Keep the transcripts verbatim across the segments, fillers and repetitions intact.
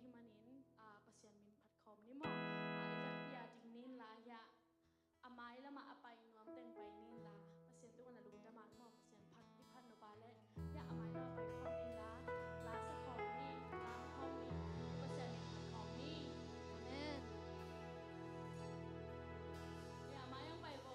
Hih manin, ah, Pasian min phat khawm ni maw? Ah, i zat pia ding nin la, hiah a mai lamah a pai nuam teng pai nin la, Pasian tungah na lungdam a maw? Pasian phat i phat nop a leh, hiah a mai lamah pai khawm nin la, la sa khawm ni, la khawm ni, Pasian min phat khawm ni. Amen. Hiah a mai ang pai bo.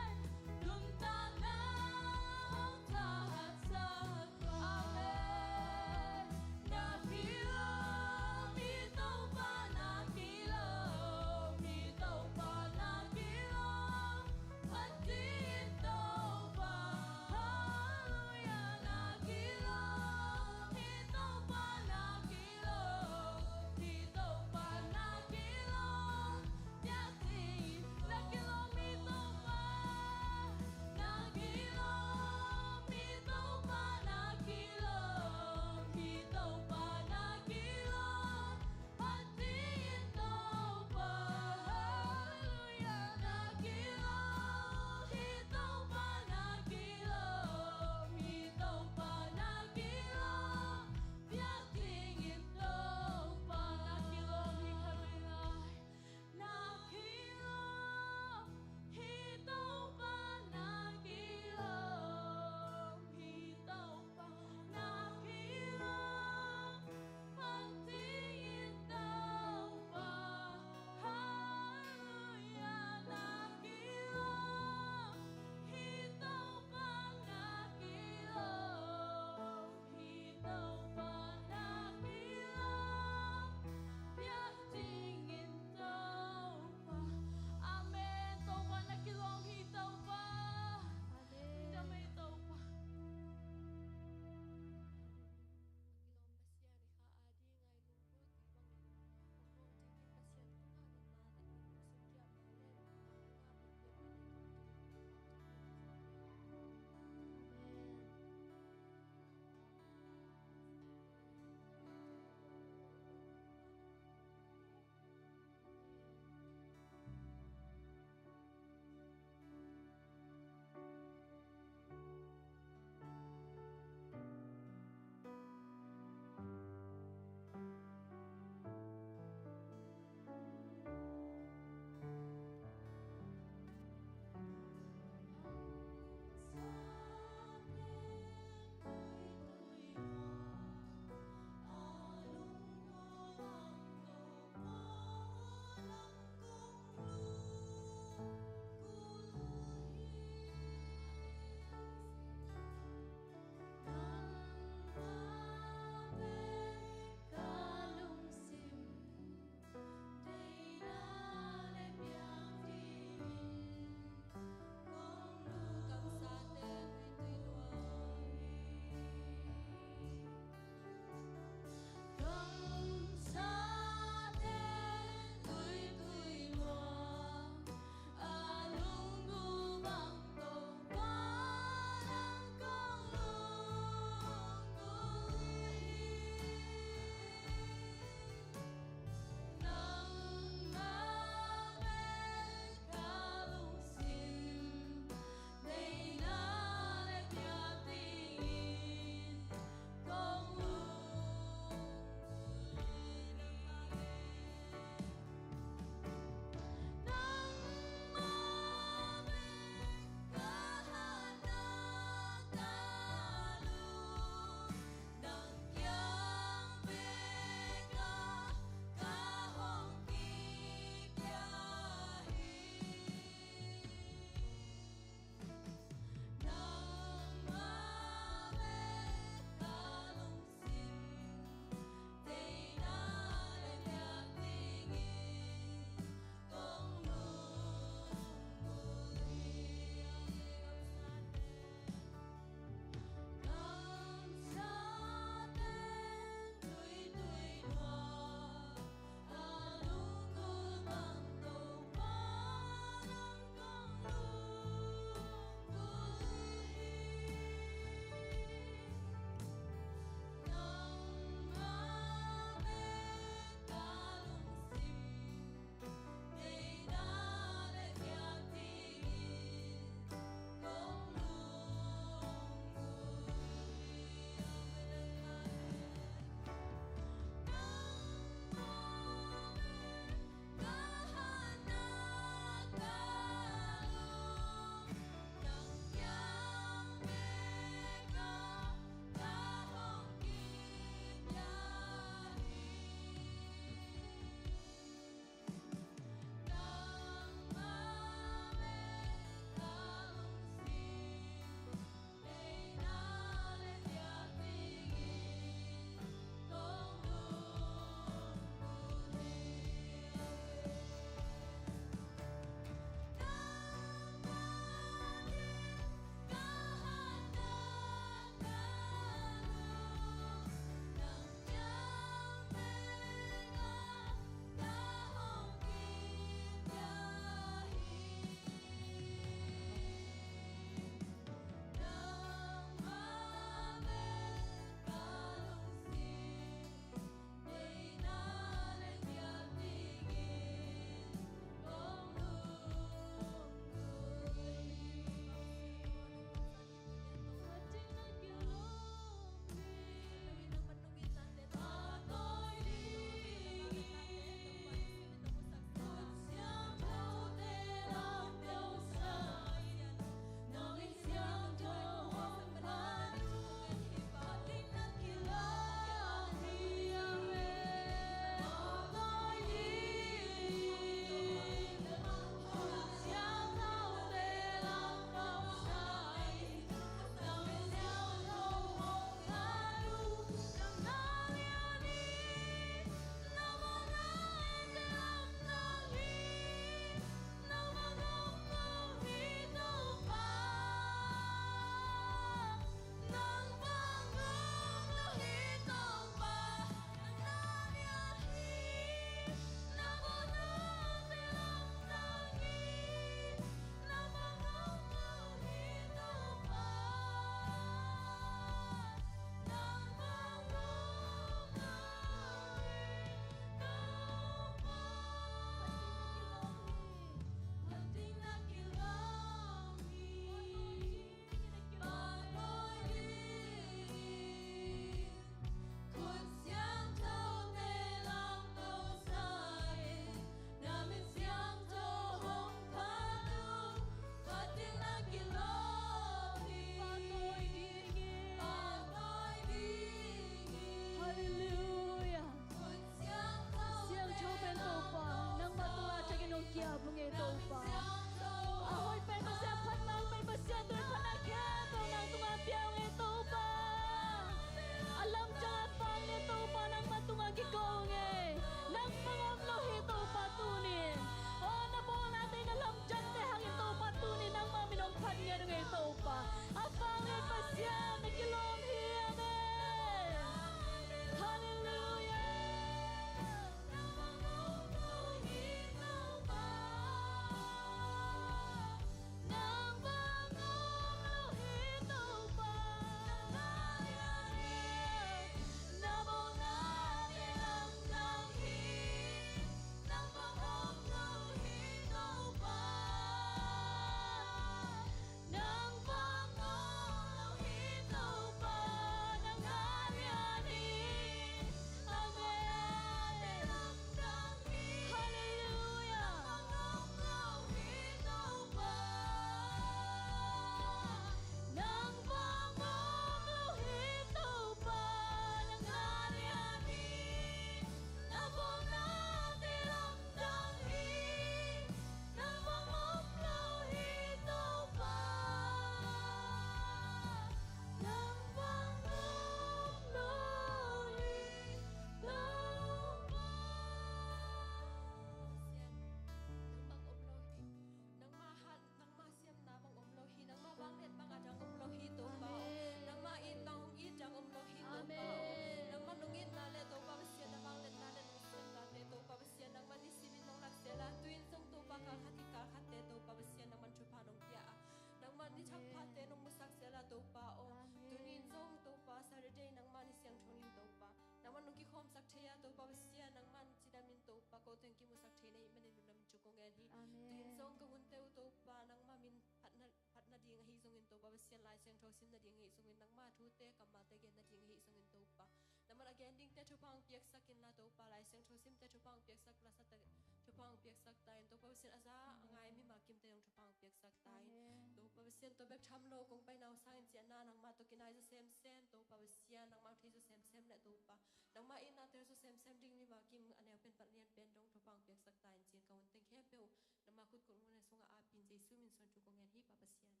Topa Pasian, nangman cidamin Topa ko teng kimusak thei na hih manin lungdam thu kong ngen hi. Amen. Tuin zong ka hunte uh Topa, nangma min phatna, phatna ding ahi zongin Topa Pasian Lai Siangtho sim nading ahi zongin nangma thute kammalte gen nading ahi zongin Topa, nangman a gen dingte thupha hong piaksak inla Topa, Lai Siangtho simte thupha hong piaksak, lasate thupha hong piaksak ta in Topa Pasian, a za a ngai mimal kimte zong thupha hong piaksak ta in. Amen. Topa Pasian, tua bek tham lo kong paina uh sangin ciahna nangmah tawh kinai zaw semsem Topa Pasian, nangmah thei zaw semsem le Topa, nangmah itnate zaw semsem ding mimal kim a neu pen pan lian pen dong thupha hong piaksak ta in ci-in ka hun teng khempeuh nangmah khut kong ngun a sungah a pin Jesu min suang thu kong ngen hi Pa Pasian aw.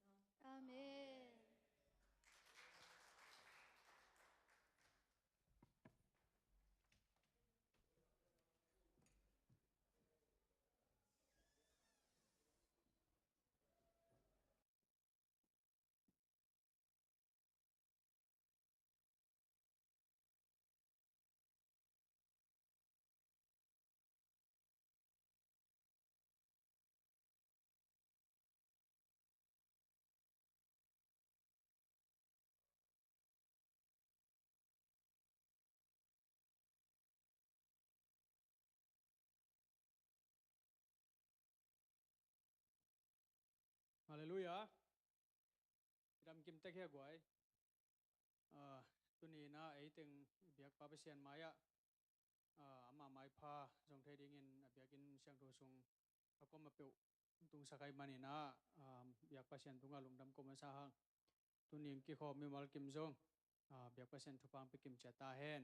Amen. Halleluiah. Cidam kim tek hi a guai. Ah, tuni-in ah ei teng biakpa Pasian mai-ah, ah, ama maipha zong thei dingin a biakinn siangtho sung a kuamah peuh tungsak ahih manin ah, ah, biak Pasian tungah lungdam ko masa hang. Tuni-in kikhawm mimal kim zong, ah, biak Pasian thupha hong pia kim ciat ta hen.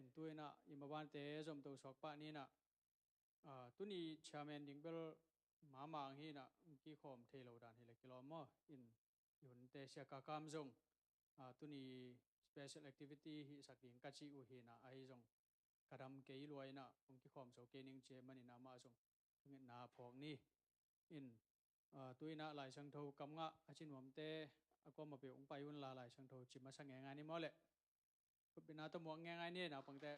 In tu-in ah i mabante zomto suak pah ni-in ah, ah, tuni chairman ding bel mahmah hi-in ah kikhawm thei lo dan hi leh kilawm maw. In i hunte Sia Ka Kam zong, ah, tuni special activity hihsak ding ka cih uh hi-in ah, ahi zong ka dam kei lua-in ah hong kikhawm zo kei ning ci ahih manin amah zong thungetna phawk ni. In, ah, tu-in ah Lai Siangtho kam ngah a ci nuamte a kuamah peuh hong pai unla Lai Siangtho ci masa ngeingai ni maw leh. Khutbetna tawh muak ngeingai ni naupangte.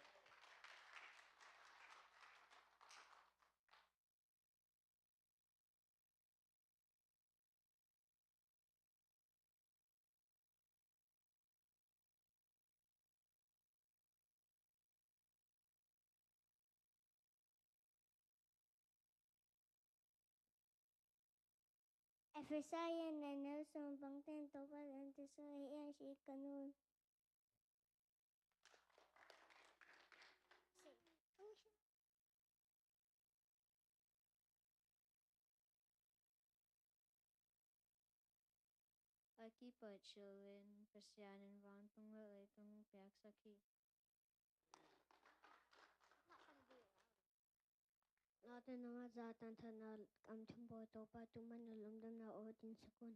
Efesa in a neu sung bangten Topa lam te so ei an si ka nun. A kipat cil in Pasian in vantung le leitung piaksak hi. Late nangah za tangthatna kam thum bawl Topa tung man a lungdamna aw din sak un.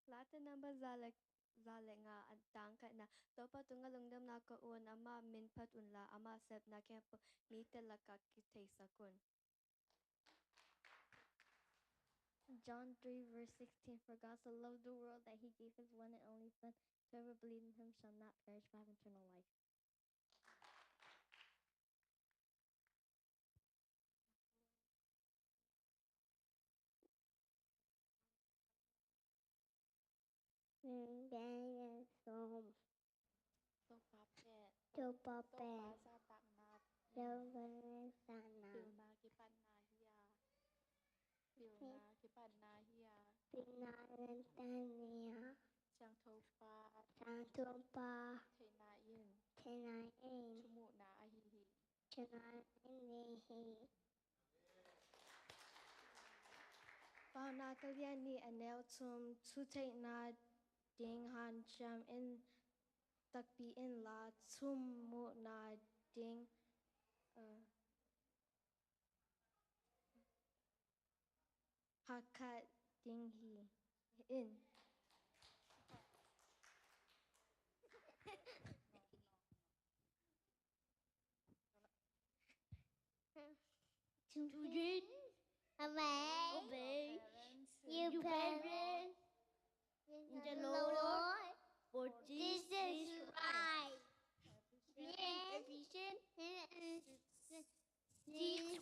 Late namba za le, za le nga a tang khatna. Topa tungah lungdamna ko un, amah min phat unla, amah sepna khempeuh mite lakah kitheisak un. John three verse sixteen, "For God so loved the world that he gave his one and only Son, whoever believes in him shall not perish but have eternal life." Topa pen. Topa pen. Topa zahtakna pen. Topa zahtakna. Pilna kipatna hi a. Pilna kipatna hi a. Pilna kipatna hi a. Siangthopa. Siangthopa. Theihna in. Theihna in. Thumuhna ahi hi. Thumuhna ahi hi. Paunak a lian nih a neu thum, thutheihna ding hanciam in takpi inla, thumuhna ding, uh, hakhat ding hi in. To read, obey, obey your parents in the Lord, for this is right. Ephesians six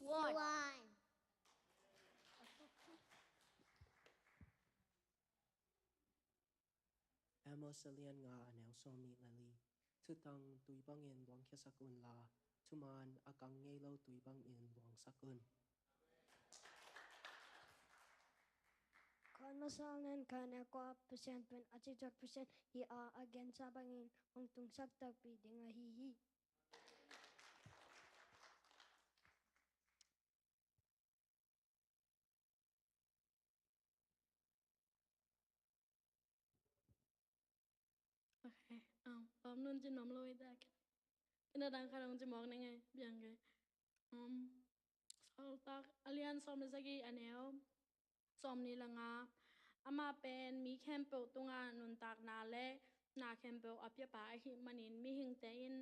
one. Kolosa lian nga a neu sawm nih le li. Thutang tui bangin luangkhiasak unla, thuman a kang ngei lo tui bangin luangsak un. Kolosa lian khat a neu kua, Pasian pen a citak Pasian hi a, a gensa bangin hong tungsak takpi ding ahi hi. Ok. Um, om nun ci nuam lo hi ta. Kei na dang khat hong ci mawk ning ei, biang kei. Um, Sawltak a lian sawm le sagih a neu sawmnih le nga. Amah pen mi khempeuh tungah nuntakna le na khempeuh a piapa ahih manin mihingte in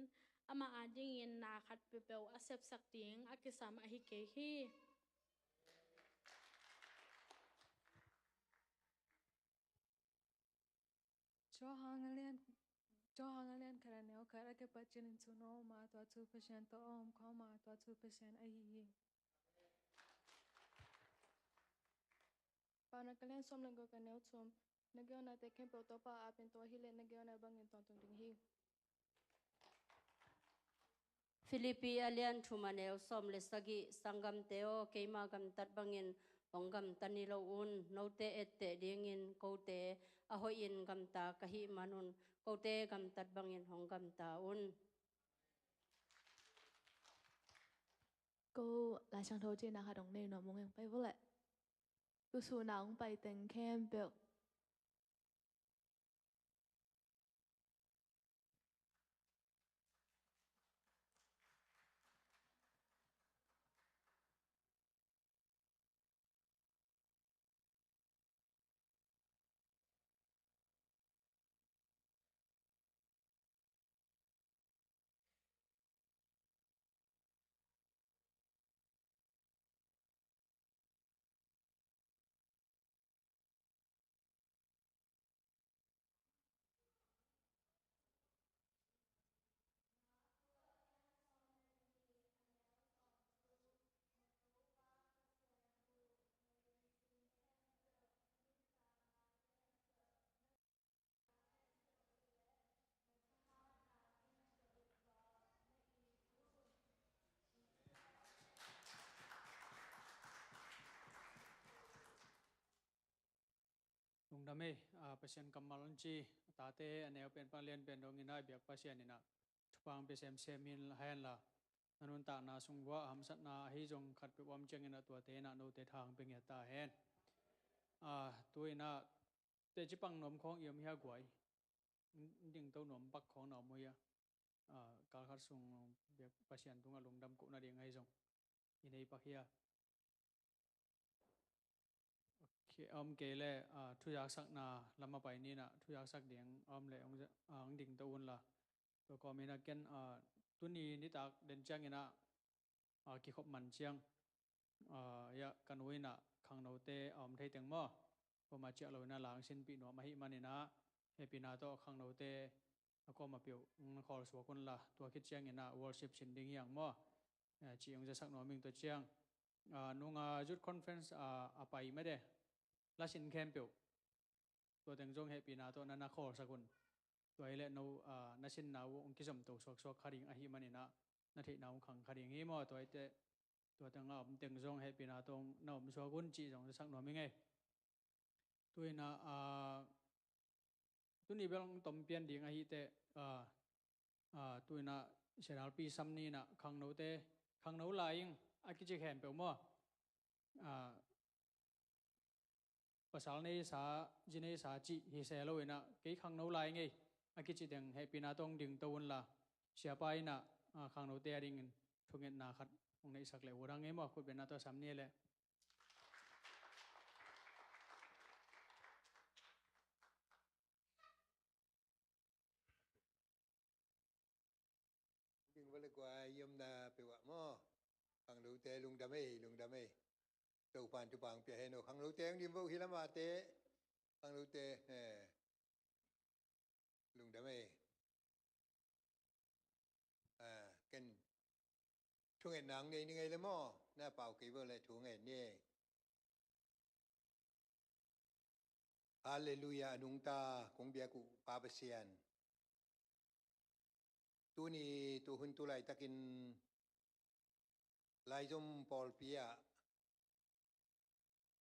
amah adingin na khat peuhpeuh a sepsak ding a kisam ahi kei hi. Johan a lian, Johan a lian khat a neu khat a kipat cil in, Suna om a, tua thu Pasian tawh a om, kha om a, tua thu Pasian ahi hi. Paunak a lian sawm le guk a neu thum. Na geunate khempeuh Topa a pen tua hileh na geuna bangin tawntung ding hi. Filipi a lian thum a neu sawm le sagih. Sanggamte aw, keima gamtat bangin hong gamta ni lo un. Note etteh dingin kote a hoihin gamta ka hih manun kote gamtat bangin hong gamta un. Ko Lai Siangtho cihna khat hong nei nuam ung ei, pai vo leh. Tusuna hong pai teng khempeuh. Lungdam ei, a, Pasian kammal hong ci, a tate a neu pen pan lian pen dongin a biak Pasian in a thupha hong pia semsem hi hen la. Na nuntakna sung uah hamsatna ahi zong khatpeuh om ciangin a tuate in a note tha hong pia ngiat ta hen. A, tu in a teci pang nuam khawng i om hia guai? Dingto nuam pak khawng na om uh hia? A, kal khat sung biak Pasian tungah lungdam kohna ding ahi zong i nei pak hia? Ok, a om kei leh, a, thuzaksakna lam a pai ni in a, thuzaksakna ding a om leh hong za-, a, hong dingto un la. Tua kawm in a ken, a, tuni nitak den ciangin a, a, kikhop man ciang, a, ia, ka nu in a khangnote a om thei teng maw, kuamah ciah lo in a la hong sinpih nuam ahih manin a, hehpihna tawh khangnote a kuamah peuh hong khawl suak un la, tua khit ciangin a worship sin ding hi hang maw. A, ci hong zasak nuam ing. Tua ciang, a, nunga youth conference, a, a pai mate, la sin khempeuh tua teng zong hehpihna tawh na na khawlsak un. Tua hi leh no, a, na sinna uh hong kizomto suaksuak kha ding ahih manin a, na theihna hong khang kha ding hi maw. Tua hi teh tua teng a om teng zong hehpihna tawh na om suak un cih zong zasak nuam ing ei. Tu in a, a, tuni bel hong tom pian ding ahih teh, a, a, tu in a Sia Dal Pi Sam ni in a khangnote, khangno lai ing a kici khempeuh maw, a, pasal neisa, zi neisa cih hi se lo in a, kei khangno lai ing ei a kici teng hehpihna tawh hong dingto un la, siapa in a, a, khangnote a dingin thungetna khat hong neihsak leh uh dang ei maw. Khutbetna tawh sam ni leh. Ding vale kua i omna peuh ah maw. Khangnote lungdam ei, lungdam ei. Topa'n thupha hong pia hen aw. Khangnote hong ding vo hi lam ah te. Khangnote, eh, lungdam ei. A, ken thungetna hong nei ni ngei le maw. Na pau kei vo leh thungen ni ei. Halleluiah, a nungta kong biak uh Pa Pasian. Tuni tuhun tu laitakin laizom pawlpi ah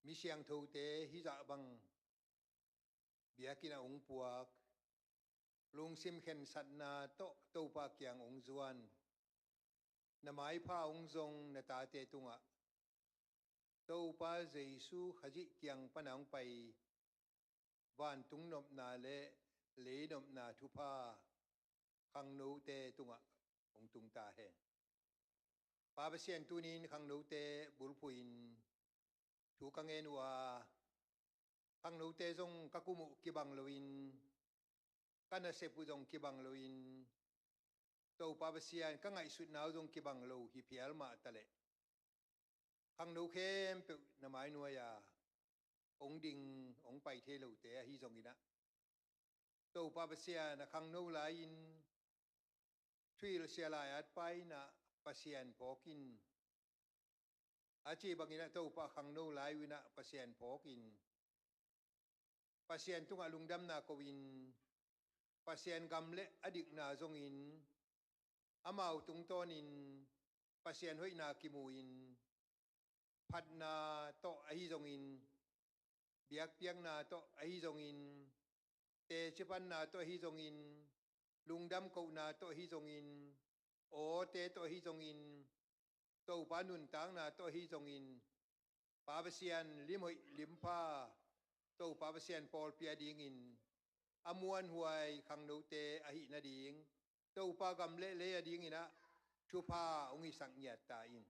mi siangthote hizah bang biakinn ah hong puak, lungsim khensatna tawh Topa kiang hong zuan, na maipha hong zong na tate tungah Topa Jesu Khazih kiang pana hong pai vantung nopna le lei nopna thupha khangnote tungah hong tung ta hen. Pa Pasian, tunin khangnote bulphuhin thu ka ngen uh a, khangnote zong ka kum uh kibang loin, ka nasep uh zong kibang loin, Topa Pasian, ka ngaihsutna uh zong kibang lo hi phial mah taleh, khangno khempeuh na mai nuai-a hong ding, hong pai thei lote ahi zongin ah, Topa Pasian, a khangno lai-in thuhilhsia lai-at pa in ah Pasian phawk in, a cih bangin ah Topa, a khangno lai-un ah Pasian phawk in, Pasian tungah lungdamna ko-in, Pasian gam le a dikna zongin, amau tungtawnin Pasian hoihna kimu-in, phatna tawh ahi zongin, biakpiakna tawh ahi zongin, teci panna tawh ahi zongin, lungdam kohna tawh ahi zongin, awte tawh ahi zongin, Topa nuntakna tawh ahi zongin, Pa Pasian limhoih limpha, Topa Pasian pawlpi a dingin a muanhuai khangnote ahih nading, Topa gam le lei a dingin ah thupha hong hisak ngiat ta in.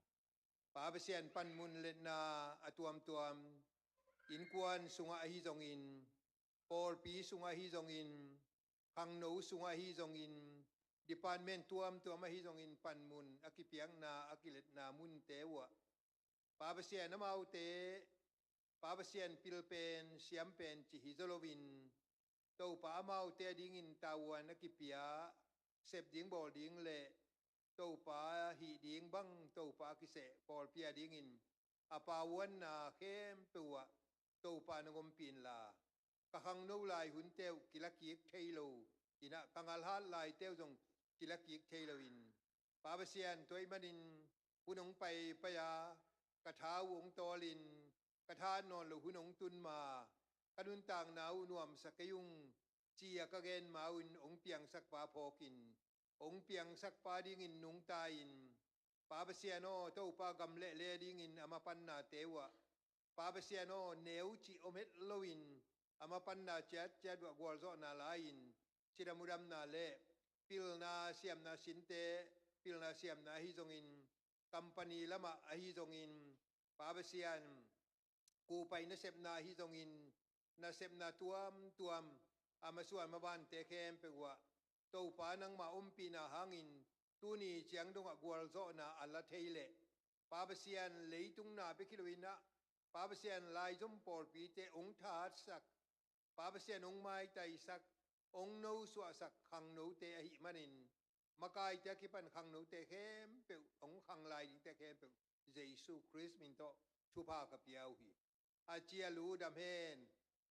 Pa Pasian, panmun letna a tuamtuam, innkuan sungah ahi zongin, pawlpi sungah ahi zongin, khangno sungah ahi zongin, department tuamtuam ahi zongin, panmun a kipiakna, a kiletna munte uhah, Pa Pasian, amaute, Pa Pasian, pil pen, siam pen cih hi zaw loin, Topa, amaute a dingin tavuan a kipia, sep ding bawl ding le Topa hih ding bang, Topa a kiseh pawlpi a dingin a pavuanna khempeuh ah Topa nong ompih inla, ka khangno lai hunte uh kila kik thei lo in ah, ka ngalhat laite uh zong kila kik thei loin, Pa Pasian, tua ahih manin hun hong paipai a, ka tha uh hong tawlin, ka tha nawn lo hun hong tun ma, ka nuntakna uh nuamsa kei ung, ci-a ka gen ma-un hong piangsakpa phawkin, hong piangsakpa dingin nungta-in, Pa Pasian aw, Topa gam le lei a dingin a mapannate uhah, Pa Pasian aw, neu cih om het loin a mapanna ciatciat uhah gualzawhna la-in, cidam udamna le pilna siamna sinte, pilna siamna ahi zongin, company lamah ahi zongin, Pa Pasian, kuhpaih nasepna ahi zongin, nasepna tuamtuam a masuan mabante khempeuh uhah, Topa nangma ompihna hangin tuni ciang dongah gualzawhna a la thei leh, Pa Pasian, leitung na bek hi loin ah, Pa Pasian, laizom pawlpite hong thahatsak, Pa Pasian, hong maitaisak, hong nosuahsak khangnote ahih manin, makaite a kipan khangnote khempeuh, hong khang lai dingte khempeuh Jesu Khrist min tawh thupha ka pia uh hi. A cial uh dam hen,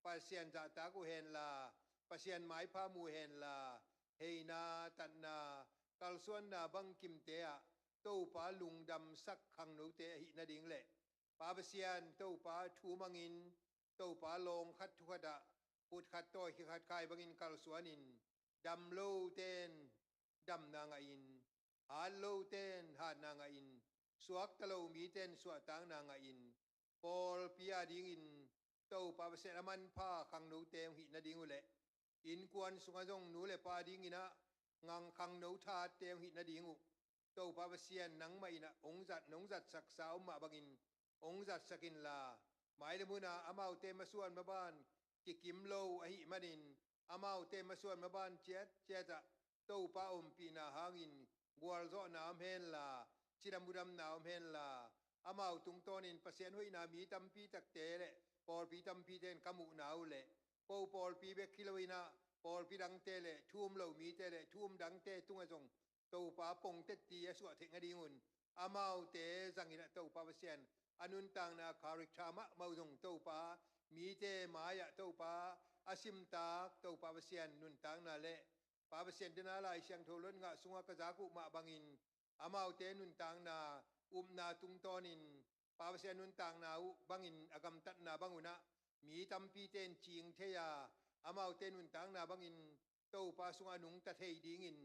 Pasian zahtak uh henla, Pasian maipha mu henla, heina, tatna, kalsuanna bangkimte ah Topa lungdamsak khangnote ahih nading le, Pa Pasian, Topa thu mangin, Topa lawng khat thu khat ah, khut khat tawi khat khai bangin kalsuanin, dam lote in damna ngahin, hat lote in hatna ngahin, suakta lo mite in suahtakna ngahin, pawlpi a dingin Topa Pasian a manpha khangnote hong hih nading uh leh, innkuan sungah zong nu le pa dingin ah ngang khangno thatte hong hih nading uh, Topa Pasian, nangmah in ah hong zat, nong zatsaksa om mah bangin hong zatsak inla, mailam hun ah amaute masuan maban kikim lo ahih manin, amaute masuan maban ciatciat ah Topa ompihna hangin gualzawhna om henla, cidam udamna om henla, amau tungtawnin Pasian hoihna mi tampi takte le pawlpi tampite in ka muhna uh leh, ko pawlpi bek hi loin ah, pawlpi dangte le thu um lo mite le thu um dangte tungah zong Topa pongtetti a suah theih nadingun, amaute zangin ah Topa Pasian, a nuntakna character mahmah uh zong Topa mite mai-ah Topa a simtak Topa Pasian nuntakna le Pa Pasian dena Lai Siangtho lot ngah sungah ka zak uh mah bangin amaute nuntakna upna tungtawnin Pa Pasian nuntakna uh bangin a gamtatna bang unah mi tampite in cing thei a, amaute nuntakna bangin Topa sungah nungta thei dingin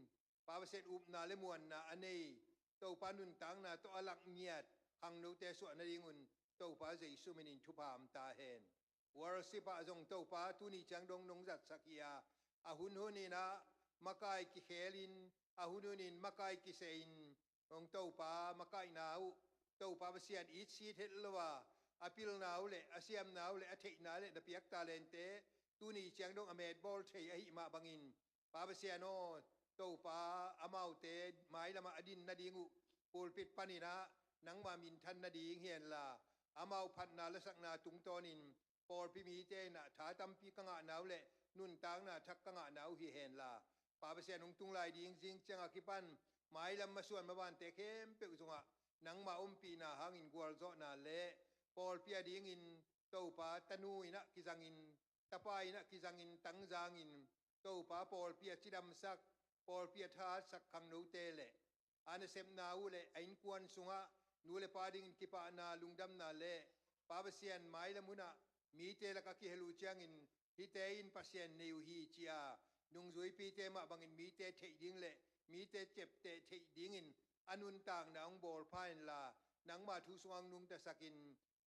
Pa Pasian upna le muanna a nei Topa nuntakna tawh a lak ngiat khangnote suah nadingun Topa Jesu minin thupha om ta hen. Worship ah zong Topa tuni ciang dong nong zatsak hi a, a hunhun inah makai kikhelin, a hunhun in makai kisehin, hong Topa makaihna uh Topa Pasian itsit het lo a, a pilna uh le a siamna uh le a theihna le na piak talente tuni ciang dong a metbawl thei ahi mah bangin Pa Pasian aw, Topa amaute mailamah a din nading uh pulpit paninah nangma minthan nading hi henla, amau phatna lasakna tungtawnin pawlpi mite inah tha tampi ka ngahna uh le nuntakna thak ka ngahna uh hi henla, Pa Pasian hong tung lai ding zing ciangah kipan mailam masuan mabante khempeuh zongah nangma ompihna hangin gualzawhna le pawlpi a dingin Topa tanu inah kizangin, tapa inah kizangin, tangzangin, Topa pawlpi a cidamsak, pawlpi a thahatsak khangnote le a nasepna uh le a innkuan sungah nu le pa dingin kipahna, lungdamna le Pa Pasian mailam unah mite lakah kihel uh ciangin hihte in Pasian nei uh hi ci-a nungzuipite mah bangin mite theih ding le mite cepteh theih dingin a nuntakna hong bawl pha inla, nangma thu sungah hong nungtasakin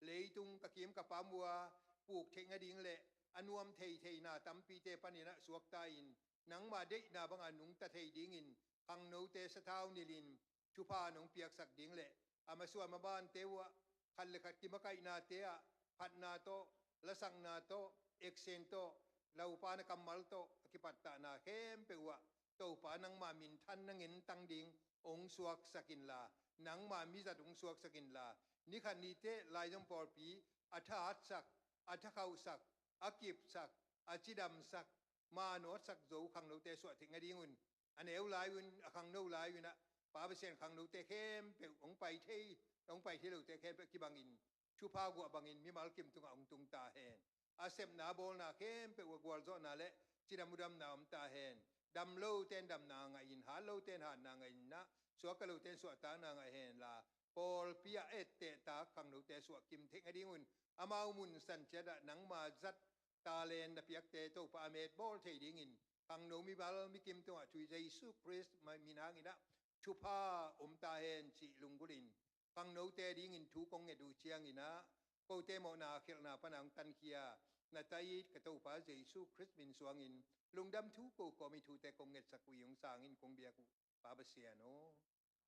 leitung ka kim ka pam uh a puk theih nading le a nuam theitheina tampite paninah suakta in nangma deihna banga nungta thei dingin khangnote sathau nilhin thupha nong piaksak ding le a masuan mabante uhah khat le khat kimakaihnate ah phatna tawh, lasakna tawh, eksen tawh, laupa na kammal tawh a kipattahna khempeuh uhah Topa nangma minthan na ngentang ding hong suaksak inla, nangma mizat hong suaksak inla, nikhat niteh laizom pawlpi a thahatsak, a thakhauhsak, a kipsak, a cidamsak, manawtsak zo khangnote suah theih nadingun a neu lai un, a khangno lai unah Pa Pasian khangnote khempeuh hong pai thei, hong pai thei lote khempeuh kibangin thupha guah bangin mimal kim tungah hong tung ta hen. A sepna a bawlna khempeuh ah gualzawhna le cidam udamna om ta hen. Dam lote in damna ngah in, hat lote in hatna ngah in ah, suakta lote in suahtakna ngah henla, pawlpi ah ettehtak khangnote suah kim theih nadingun amau munsan ciatah nangma zat talent na piakte Topa a metbawl thei dingin khangno mimal mikim tungah thu Jesu Khrist min hangin ah thupha om ta hen cih lunggulhin khangnote dingin thu kong nget uh ciangin ah kote mawhna khelhna pana hong tankhia na ta it ka Topa Jesu Khrist min suangin lungdam thu ko kawm i thute kong ngetsak uh i hong sangin kong biak uh Pa Pasian aw.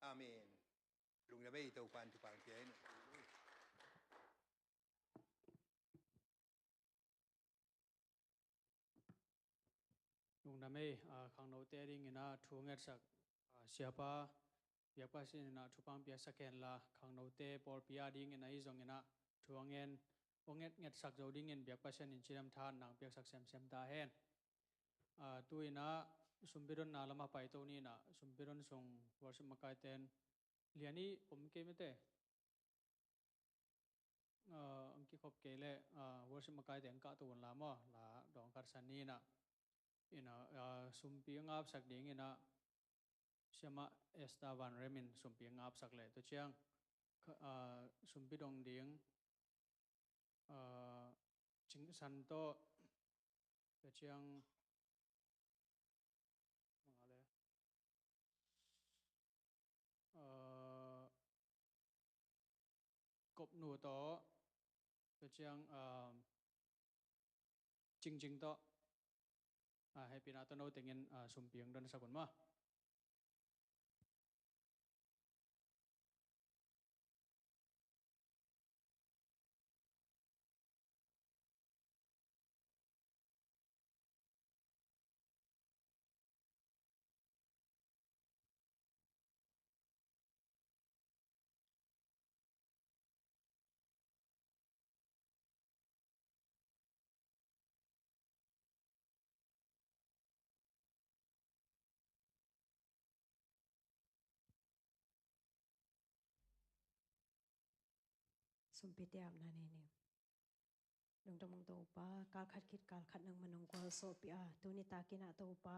Amen. Lungdam ei, Topa in thupha hong pia in. Lungdam ei, ah, khangnote dingin ah thu ngetsak, ah, siapa biakpa sin in ah thupha hong piaksak henla, khangnote pawlpi a dingin ah i zongin ah thu a ngen, hong nget, ngetsak zo dingin biakpa sin in cidam thahatna hong piaksak semsem ta hen. Ah, tu in ah sumpi donna lamah paito ni in ah sumpi don sung worship makaite in lian i om kei mete. Ah, ang kikhop kei leh, ah, worship makaite ang kahto un la maw, la dawng khat san ni in ah. In ah, ah, sumpi a ngapsak dingin ah Siamah Esther Van Rem in sumpi a ngapsak leh tua ciang, ah, sumpi dong ding, ah, Cing San tawh, tua ciang, ah, Kop Nu tawh, tua ciang, ah, Cing Cing tawh, ah, hehpihna tawh no tengin, ah, sumpi ang donsak un maw. Sumpite apna nei ni. Lungdam ung Topa, kal khat khit kal khat nangmah nong gualzawhpih a, tuni takin ah Topa,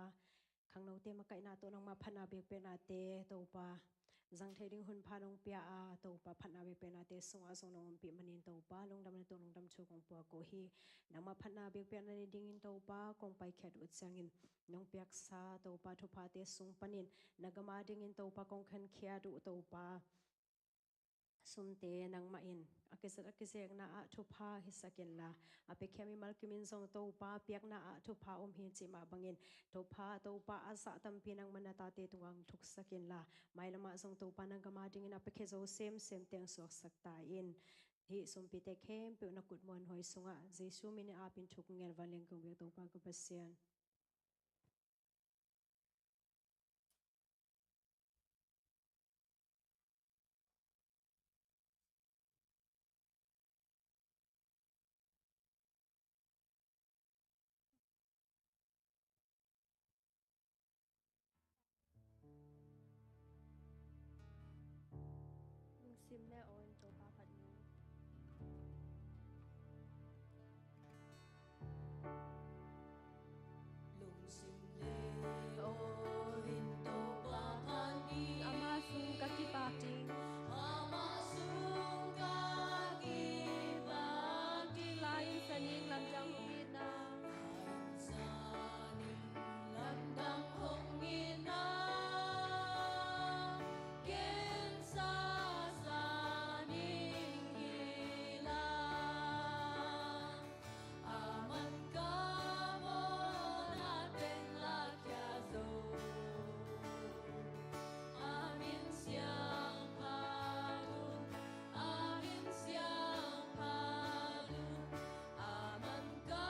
khangnote makaihna tawh nangmah phatna biakpiaknate Topa, zang thei ding hun pha nong pia a, Topa, phatna biakpiaknate sungah zong nong ompih manin Topa, lungdamna tawh lungdam thu kong puak uh hi. Nangmah phatna biakpiakna ni dingin Topa, kong paikhiat uh ciangin nong piaksa Topa, thuphate sung panin na gam a dingin Topa, kong khenkhiat uh Topa. Sumte nangmah in a kizat a kizekna ah thupha hisak inla, a piakhia mimal kim in zong Topa, piakna ah thupha om hi cih mah bangin, Topa, Topa, a zah tampi nangmah na tate tungah hong thuksak inla, mailam ah zong Topa, na gam a dingin a piakhia zo semsemte hong suaksak ta in. Hih sumpite khempeuh na kut muanhuai sungah Jesu min in apin thu kong ngen, vanglian kong biak Topa ka Pasian. Lungsim le aw in Topa phat ni. Lungsim le aw in Topa phat ni. Ama sung ka kipak ding. Ama sung ka kipak ding. Lai in saning lamdang hong itna. Lamdang hong itna, gensa sa ning hi la. Aman ka mawhna teng lakhia zo. A min siangtho un, a min siangtho un. Aman ka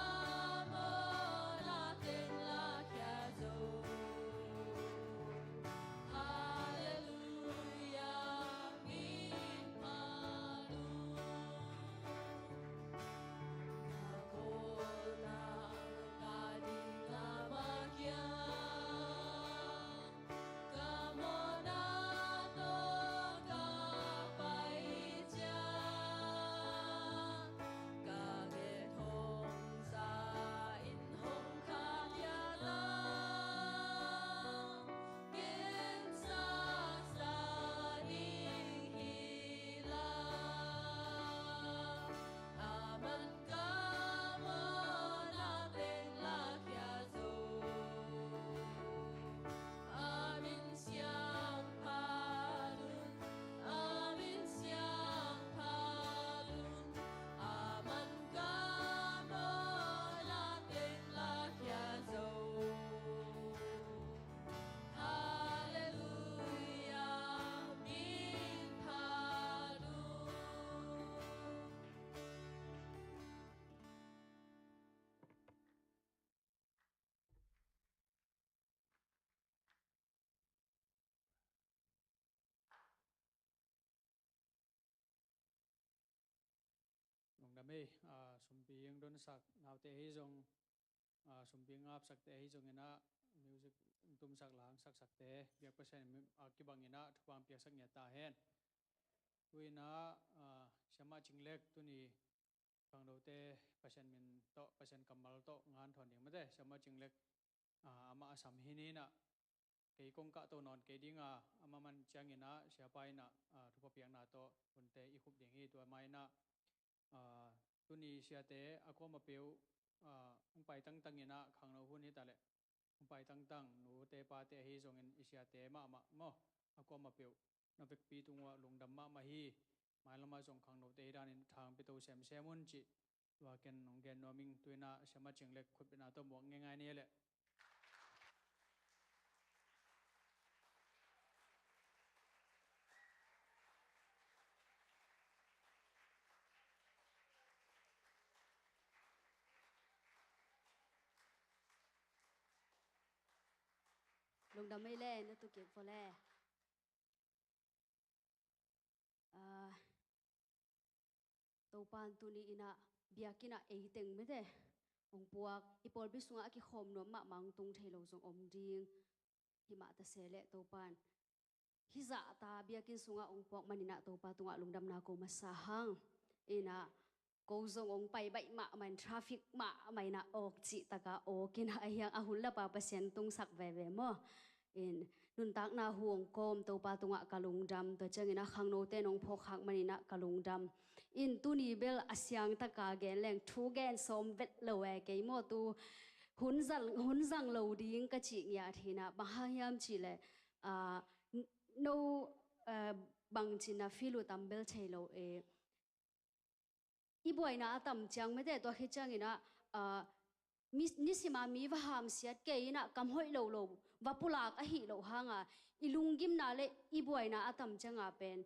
mawhna teng lakhia zo. Halleluia, min phat un. Na kawlna ka ding a makia. Ka mawhna tawh ka pai ciang, ka bethong za in hong khahkhia ta, gensa sa ning hi la. Aman ka mawhna teng lakhia zo. A min siangtho un, a min siangtho un. Aman ka mawhna teng lakhia zo. Halleluia, min phat un. Lungdam ei, ah, sumpi hong donsak naute ahi zong, ah, sumpi ngapsakte ahi zongin ah, music tumsak, la hong saksakte, biak Pasian a kibangin ah thupha hong piaksak ngiat ta hen. Tu-in ah, ah, Siamah Cing Lek tuni khangnote Pasian min tawh, Pasian kammal tawh hong hanthawn ding mate, Siamah Cing Lek, ah, amah a sam hi ni-in ah, kei kong kahto nawn kei ding a, amah man ciangin ah, siapa in ah, ah, thupha piakna tawh hunte i khup ding hi. Tua ma-in ah, ah, tuni siate a kuamah peuh, ah, hong pai tangtang in ah, khangno hun hi ta leh, hong pai tangtang, nute pate ahi zongin i siate mahmah maw, a kuamah peuh na vekpi tungah lungdam mahmah hi. Mailam ah zong khangnote hi danin tha hong pia to semsem un cih tua ken hong gen nuam ing. Tu-in ah Siamah Cing Lek khutbetna tawh muak ngeingai ni leh. Lungdam ei le, na tu kik vua le. Ah, Topa'n tuni-in ah biakinn ah ei teng mete hong puak, i pawlpi sungah a kikhawm nuam mahmah hong tung thei lo zong om ding. Himah ta se leh Topa'n hih zahta biakinn sungah hong puak manin ah Topa tungah lungdamna ko masa hang. In ah ko zong hong pai baih mahmah in, traffic mahmah in ah awk cih takah awk in ah, ahi hang a hun lapa Pasian tungsak veve maw. In nuntakna hu hong kawm, Topa tungah ka lungdam, tua ciangin ah khangnote in hong phawk khak manin ah ka lungdam. In tuni bel a siangtaka gen leng thu gen sawm vet lo e kei maw, tu hun zang, hun zang lo ding ka cih ngiat hi in ah, bang hang hiam cih leh, ah, n-, no, ah, bangci in ah feel uh tam bel thei lo e. I buaina a tam ciang mete, tua khit ciangin ah, ah, mi, nisima mi va hamsiat kei in ah, kam hoih lo lo va pulak ahih loh hanga, i lunggimna le i buaina a tam cianga pen,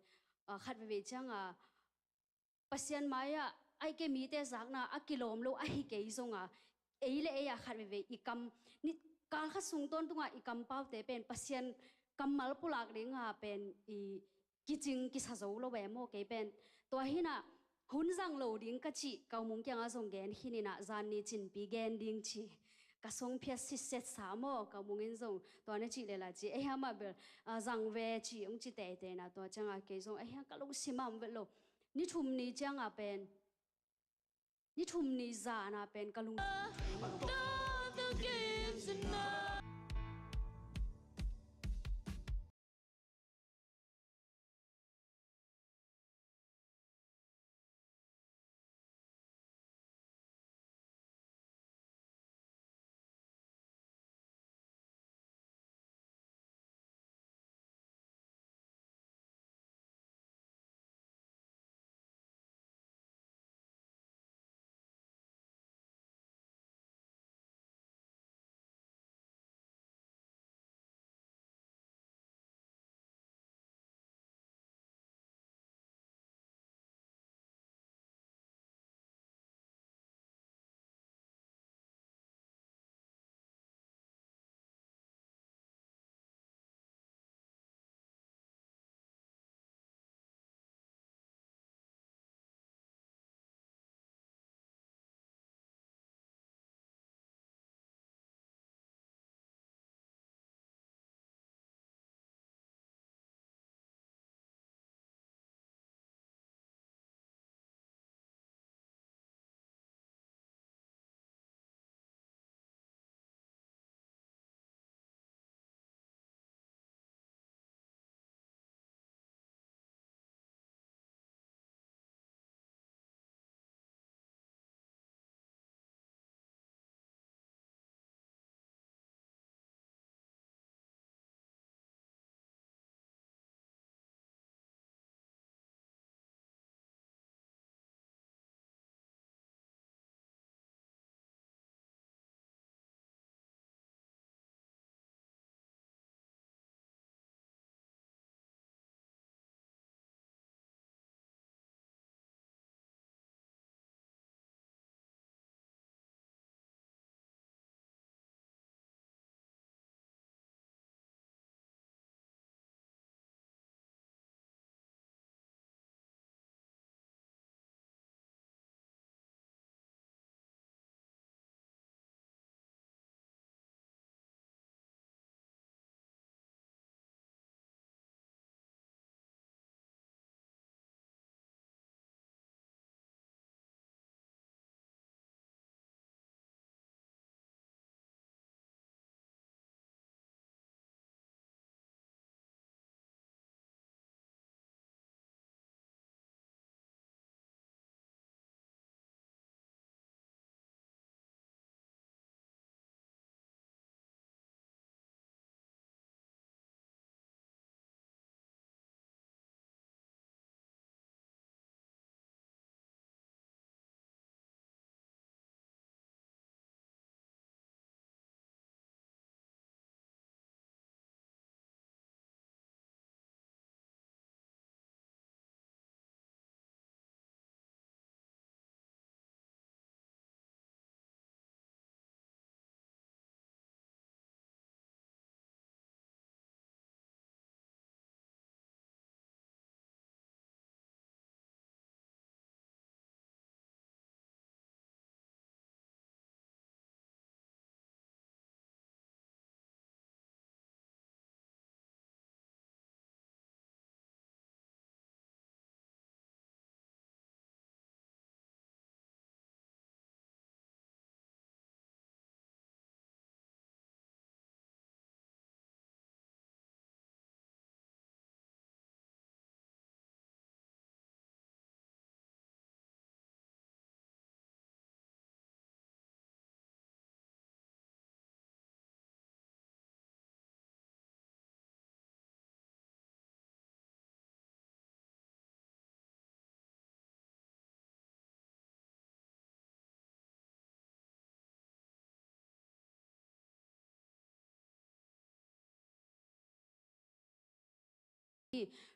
ah, khat veve cianga Pasian mai-ah, ahih kei mite zakna a kilawm lo ahi kei zonga, ei le ei-ah khat veve i kam, ni, kal khat sung tawntunga i kampaute pen Pasian kammal pulak dinga pen i kicing kisa zo lo ve maw, kei pen. Tua hi in ah hun zang lo ding ka cih Kau Mung kiangah zong gen khin in ah, zan ni cinpi gen ding ci ka song phiat sitset sa maw, Kau Mung in zong tua na cih lela ci, ei hama bel, ah, zang ve ci hong ci teitei in ah, tua ciangah kei zong ei hang ka lungsim ah om vet lo. Ni thum ni ciangah pen, ni thum ni zana pen ka lung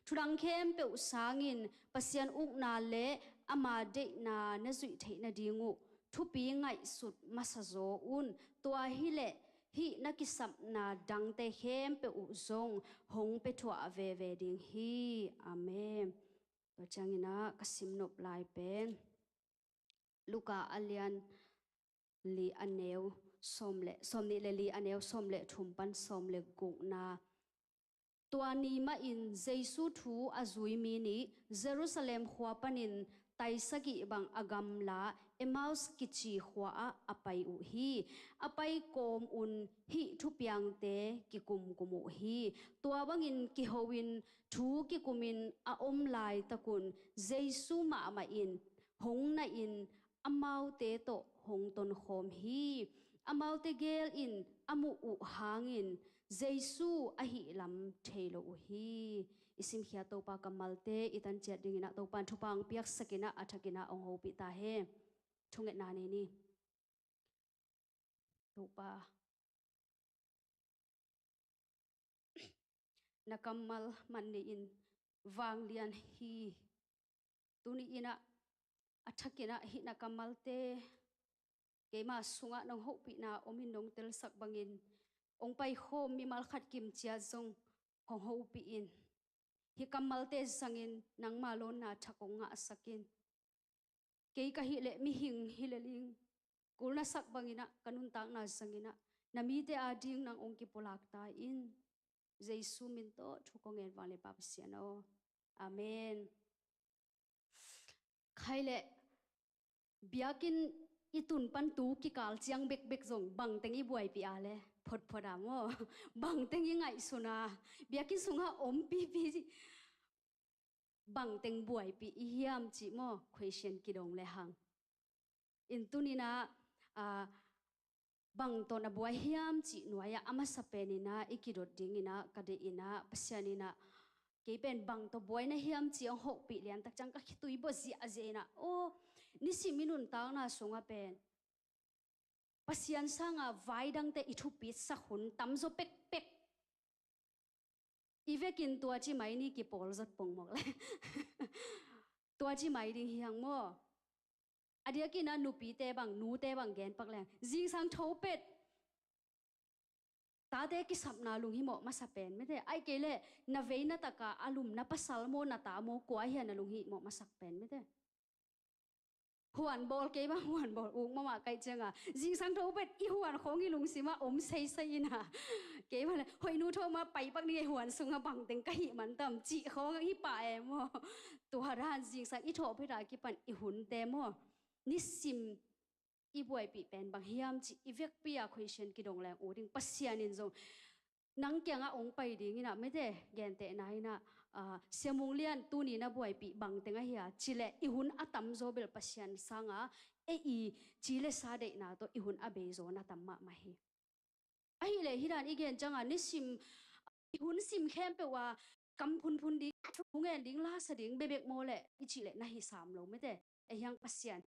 Thudang khempeuh sangin Pasian ukna le ama deihna na zuih theih nading uh thupi ngaihsut masa zaw un. Tua hileh hih na kisapna dangte khempeuh uh zong hong pia thuah veve ding hi. Amen. Tua ciangin ah ka sim nop lai pen Luka a lian li a neu sawm le, sawm nih le li a neu sawm le thum pan sawm le gukna. Tua ni mahin Jesu thu a zui mi nih Jerusalem khua panin tai sagih bang a gamla Emmaus kici khua ah a pai uh hi. A pai kawm un hih thupiangte kikumkum uh hi. Tua bangin kiho in thu kikumin a om laitakun Jesu mahmah in hong nahin amaute tawh hong tonkhawm hi. Amaute gel in a muh uh hangin Jesu ahih lam thei lo uh hi. I simkhia Topa kammalte i tan ciat dingin ah Topa in thupha hong piaksak in ah a thak in ah hong hopih ta hen. Thungetna nei ni. Topa, na kammal man nei in vanglian hi. Tuni in ah a thak in ah hih na kammalte keima sungah nong hopihna om in nong telsak bangin hong paikhawm mimal khat kim ciat zong hong hopih in. Hih kammalte zangin nangma lawnna thak hong ngahsak in. Kei ka hih leh mihing hi lel ing. Kul na sak bangin ah ka nuntakna zangin ah na mite ading nang hong kipulak ta in. Jesu min tawh thu kong ngen, vanglianpa Pasian aw. Amen. Khai leh biakinn i tun pan tu kikal ciang bekbek zong bangteng i buaipih a le photphot a maw? Bangteng i ngaihsun a, biakinn sungah om pipi bangteng buaipih i hiam cih maw? Question kidong le hang. In tuni in ah, ah, bang tawh na buai hiam cih nuai-ah a masa pen in ah i kidot ding in ah ka deih in ah, Pasian in ah kei pen bang tawh buai na hiam cih hong hopih liantak ciang ka khitui bawh ziahziah in ah, aw, nisim i nuntakna sungah pen Pasian sanga vai dangte i thupitsak hun tamzaw pekpek. I vekin tua ci mai ni, kipawl zat pongmawk le. Tua ci mai ding hi hang maw? A diakin ah nupite bang, nute bang gen pak leng, zingsang tho pet tate kisapna lunghimawh masa pen mete. Ahih kei leh na vei na taka a lum na pasal maw, na ta maw, kua hi a na lunghimawh masak pen mete. Huan bawl kei bang, huan bawl uk mahmah ka hih ciangah zingsang tho pet i huan khawng i lungsimah om seisei in ah, kei bang le hoih nu tho mah pai pak ni, huan sungah bangteng ka hih man tam cih khawng hi pah e maw? Tua dan zingsang i thawh phet a kipan i hunte maw, nisim i buaipih pen bang hiam cih i vekpi a question kidong leng uh ding. Pasian in zong nang kiangah hong pai ding in ah mete, gentehna in ah, ah, Sia Mung Lian tuni na buaipih bangteng ahi a ci leh i hun a tamzaw bel Pasian sanga ei i ci le sa deihna tawh i hun a beizaw na tam mahmah hi. Ahih leh hih dan i gen ciangah nisim i hun sim khempeuh a kam phunphun ding, thu ngen ding, lasa ding bekbek maw leh i cih leh na hi sam lo mete. Ei hiang Pasian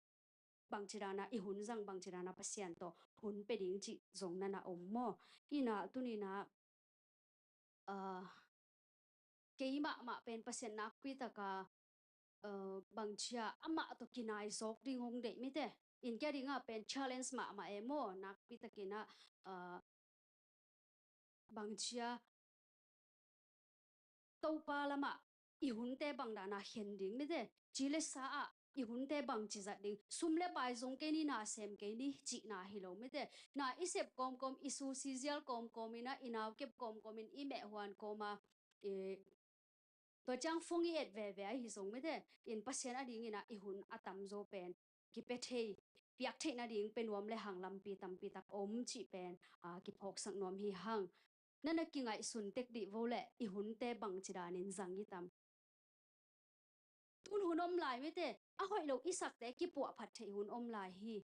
bangci dana i hun zang, bangci dana Pasian tawh hun pia ding cih zong na na om maw? Ina tuni in ah, ah, kei mahmah pen Pasian nakpi taka, ah, bangcia amah tawh kinai zawk ding hong deih mite. In kia dingah pen challenge mahmah e maw? Nakpi takin ah, ah, bangcia Topa lamah i hunte bang dana khen ding mite. Ci le sa ah i hunte bangci zat ding, sum le pai zong kei ni, na sem kei ni cihna hi lo mite. Na i sep kawmkawm, i susi zial kawmkawm in ah, i nau kep kawmkawm in, i meh huan kawm a, i, tua ciang phone i et veve ahi zong mite. In Pasian a ding in ah i hun a tamzaw pen kipia thei, piak theih nading pia nuam le hang lampi tampi tak om cih pen, ah, kiphawksak nuam hi hang. Na na kingaihsun tek dih vo leh i hunte bangci danin zang i tam? Tun hun om lai mite, a hoih lo i sakte kipuahphat theih hun om lai hi.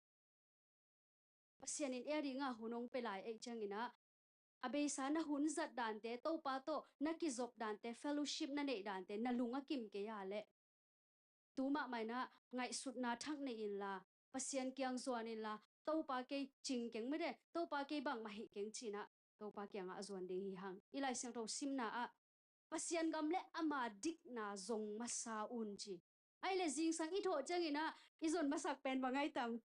Pasian in ei a dingah hun hong pia lai ei ciangin ah, a beisa na hun zat dante, Topa tawh na kizop dante, fellowship na neih dante na lung a kim kei a leh, tu mahmah in ah ngaihsutna thak nei inla, Pasian kiang zuan inla, Topa kei cing keng mite, Topa kei bangmah hih keng ci-in ah Topa kiangah a zuan ding hi hang. I Lai Siangtho simna ah Pasian gam le ama dikna zong masa un ci. Ahih leh zingsang i thawh ciangin ah i zon masak pen bang ai tam?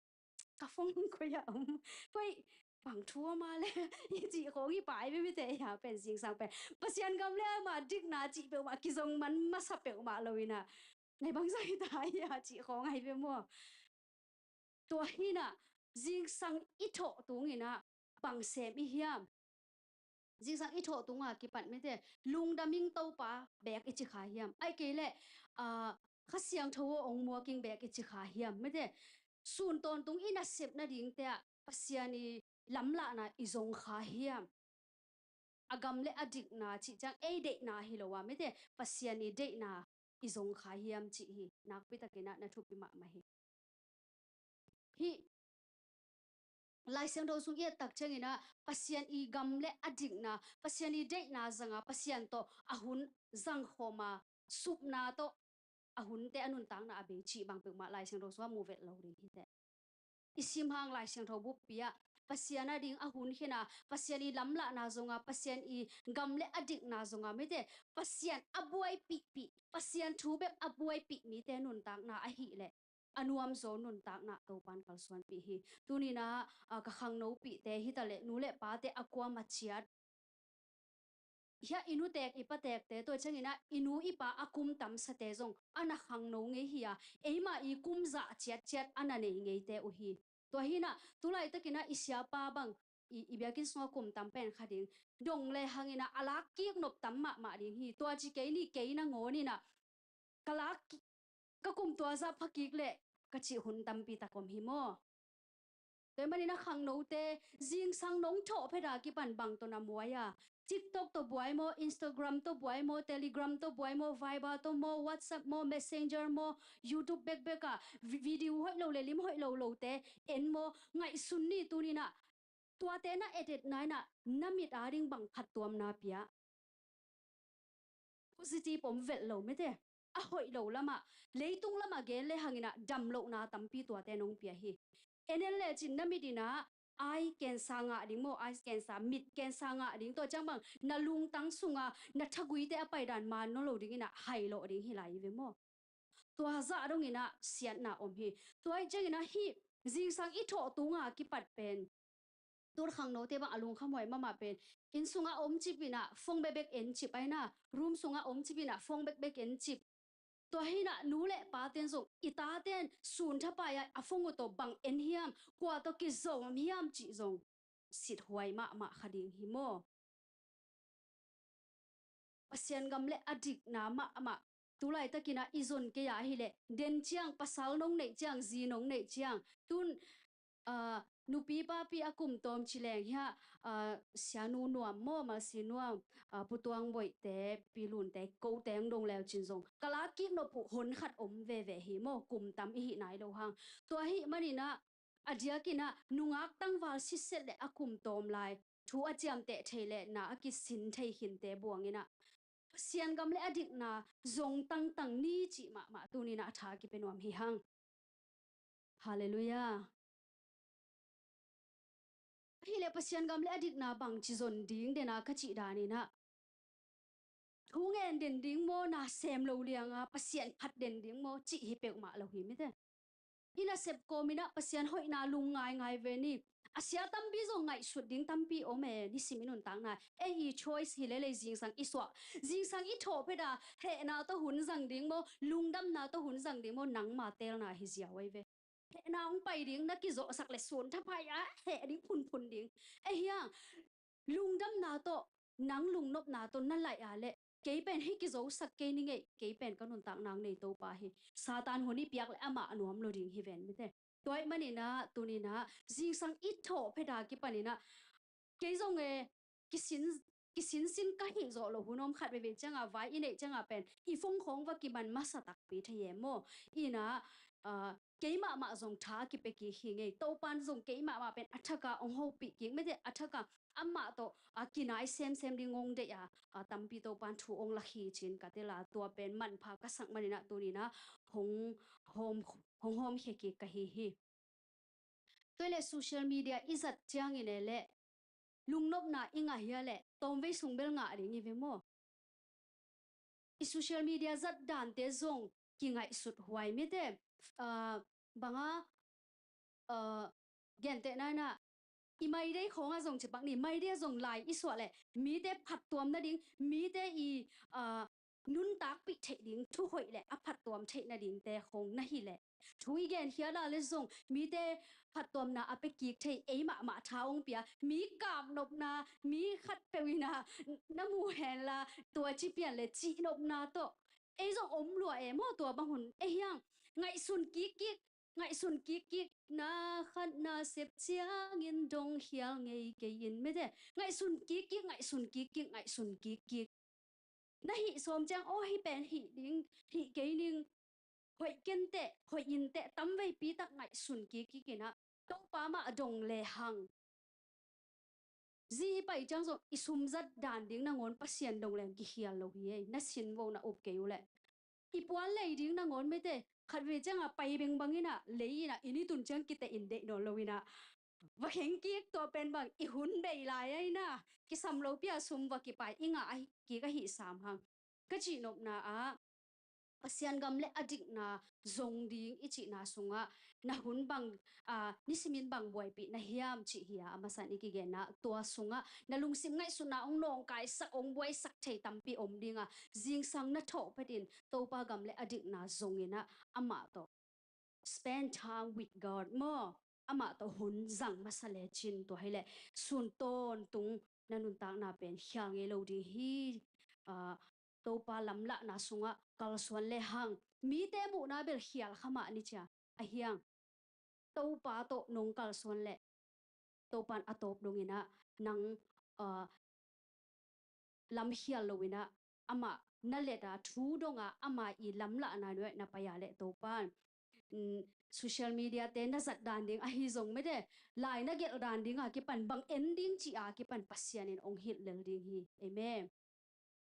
Ka phone koi ah om. Koi bang thu om a le i cih khawng hi pai ve mite, hia pen zingsang pen Pasian gam le ama dikna cih peuhmah kizong man masa peuhmah lo in ah, nai bangzah hi ta hia cih khawng ahi ve maw? Tua hi in ah zingsang i thawh tung in ah bang sem i hiam? Zingsang i thawh tung a kipat mite, lungdam ing Topa beek i ci kha hiam? Ahih kei leh, ah, Kha Siangtho aw ong muak ing beek i ci kha hiam? Mite, sun tawntung i nasep nadingte ah Pasian i lamlahna i zong kha hiam? A gam le a dikna cih ciang ei deihna hi lo a, mite, Pasian i deihna i zong kha hiam cih hi nakpi takin ah na thupi mahmah hi. Hih Lai Siangtho sung i et tak ciangin ah Pasian i gam le a dikna, Pasian i deihna zanga Pasian tawh a hun zang khawm a, supna tawh a hunte a nuntakna a bei cih bang peuhmah Lai Siangtho sungah mu vet lo ding hi teh. I sim hang Lai Siangtho buppi ah Pasian a ding a hun khen a, Pasian i lamlahna zonga, Pasian i gam le a dikna zonga, mite, Pasian a buaipihpih, Pasian thu bek a buaipih mite nuntakna ahih leh a nuamzaw nuntakna Topan kalsuanpih hi. Tuni in ah, ah, ka khangnopihte hi ta leh nu le pate a kuama ciat, hia i nutek i patekte, tua ciangin ah i nu i pa a kum tamsate zong a na khangno ngei hi a, eima i kum zah ciatciat a na nei ngeite uh hi. Tua hi in ah tu laitakin ah i siapa bang i, i biakinn sungah kum tam pen kha ding, dong le hang in ah a lak kik nop tam mahmah ding hi. Tua ci kei ni, kei nangawn in ah ka lak ki-, ka kum tua zah pha kik leh ka cih hun tampi tak om hi maw? Tua ahih manin ah khangnote, zingsang nong thawh phet a kipan bang tawh na muai a? TikTok tawh buai maw, Instagram tawh buai maw, Telegram tawh buai maw, Viber tawh maw, WhatsApp maw, Messenger maw, YouTube bekbek ah vi-, video hoih lo le lim hoih lo lote en maw? Ngaihsun ni, tuni in ah tuate na et et na in ah na mit a ding bang phattuamna pia? Positive om vet lo mite. A hoih lo lamah, leitung lamah gen le hang in ah damlohna tampi tuate nong pia hi. En en lecin na mit in ah eye cancer ngah ding maw, eye cancer, mit cancer ngah ding, tua ciang bang na lungtang sunga na thaguite a paidan man nawn lo ding in ah hailawh ding hi lai hi ve maw? Tua zah dong in ah siatna om hi. Tua ahih ciangin ah hih zingsang i thawh tung a kipat pen, tu khangnote bang a lungkhamhuai mahmah pen, inn sungah om cip in ah phone bekbek en cip, ahi na, room sungah om cip in ah phone bekbek en cip. Tua hi in ah nu le paten zong i taten sun thapai a, a phone uh tawh bang en hiam, kua tawh kizom hiam cih zong sithuai mahmah kha ding hi maw? Pasian gam le a dikna mahmah tu laitakin ah i zon kei a ahih leh, den ciang, pasal nong neih ciang, zi nong neih ciang, tun, ah, nupi papi a kum tawm ci leng hiah, ah, Sianu Nuam maw, Malsi Nuam, ah, Pu Tuang Boihte, Pi Lunte, kote hong dong leu cin zong ka lak kik nop uh hon khat om veve hi maw, kum tam i hih nai lo hang. Tua ahih manin ah a diakin ah nungak tangval sitset le a kum tawm lai thu a ciamteh thei le na a kisin thei khinte buangin ah Pasian gam le a dikna zong tangtang ni cih mahmah tuni in ah a tha kipia nuam hi hang. Halleluiah. Ahih leh Pasian gam le a dikna bangci zon ding den a ka cih danin ah thu ngen den ding maw, na sem lo lianga Pasian phat den ding maw cih hi peuhmah lo hi mite. I nasep kawmin ah Pasian hoihna lung ngaingai ve ni. A sia tampi zong ngaihsut ding tampi om e, nisim i nuntakna. Ei i choice hi lel ei, zingsang i suah, zingsang i thawh phet a, hehna tawh hun zang ding maw, lungdamna tawh hun zang ding maw, nangma teelna hi ziau ei ve. Hehna hong pai ding, na kizawhsak le sun thapai a heh ding phunphun ding. Ei hiang, lungdamna tawh, nang lungnopna tawh na laih a leh, kei pen hih kizosak kei ning ei, kei pen ka nuntakna hong nei Topa hi, Satan hun i piak le amah a nuam lo ding hi ven mite. Tua ahih manin ah tuni in ah zingsang i thawh phet a kipanin ah kei zong e, kisin, kisinsin ka hih zawh loh hun om khat veve cianga, vai i neih cianga pen i phone khawng va kiman masa takpi thei e maw. Ina, ah, keimahmah zong tha a kipia kik hi ngei. Topan zong keimahmah pen a thaka hong hopih kik mite, a thaka amah tawh, ah, kinai semsem ding hong deih a, ah, tampi Topan thu hong lak hi cin ka tel a, tua pen manpha ka sak manin ah tuni in ah hong hawm, hong hawmkhia kik ka hi hi. Tua hi leh social media i zat ciangin e leh lungnopna i ngah hi a leh tawmvei sung bel ngah ding hi ve maw. i social media zat dante zong kingaihsut huai mite. Ah, banga, ah, gentehna inah i maidei khawngah zong ci pak ni, maidei ah zong lai i suah leh mite phattuam nading, mite i, ah, nuntakpih theih ding thu hoih le a phattuam theih nadingte khawng na hi leh, thu i genkhiat a le zong mite phattuamna a pia kik thei, ei mahmah tha hong pia, mi kapnopna, mi khatpeuh inah na mu henla tua ci pian le cihnopna tawh ei zong om lua e maw. Tua bang hun ei hiang ngaihsun kikkik, ngaihsun kikkik, na khat na sep ciangin dong khial ngei kei in mite. Ngaihsun kikkik, ngaihsun kikkik, ngaihsun kikkik. Na hih sawm ciang aw hih pen hih ding, hih kei ning, hoih kenteh, hoih inteh, tamveipi tak ngaihsun kikkik inah Topa mah dong lehang, zi i pai ciang zong i sum zat dan ding nangawn Pasian dong leng kikhial lo hi ei. Na sin vo na up kei uh leh i puan lei ding nangawn mite, khatvei ciangah pai bengbang inah lei inah i ni tun ciang kiteh in deih nawn lo inah va kheng kik, tua pen bang i hun bei lai a inah kisam lopi a sum va kipai i ngah ahi kik ahi sam hang. Ka cihnopna ah Pasian gam le a dikna zong ding i cihna sungah na hun bang, ah, nisimin bang buaipih na hiam cih hi a, a masan i kigenna tua sungah na lungsim ngaihsutna hong nawngkaisak, hong buaisak thei tampi om ding a, zingsang na thawh phetin Topa gam le a dikna zong inah amah tawh spend time with God maw? Amah tawh hun zang masa lecin tua hi leh sun tawntung na nuntakna pen khial ngei lo ding hi. Ah, Topa lamlahna sungah kalsuan lehang mite muhna bel khial kha mah ni cia a hiang. Topa tawh nong kalsuan leh Topan a tawp dong inah nang, ah, lamkhial lo inah amah na let a thu dong a ama i lamlahna nuai na pai a leh Topan, mm, social media te na zat dan ding ahi zong mite, lai na gelh dan ding a kipan bang en ding cih a kipan Pasian in hong hilh lel ding hi. Amen.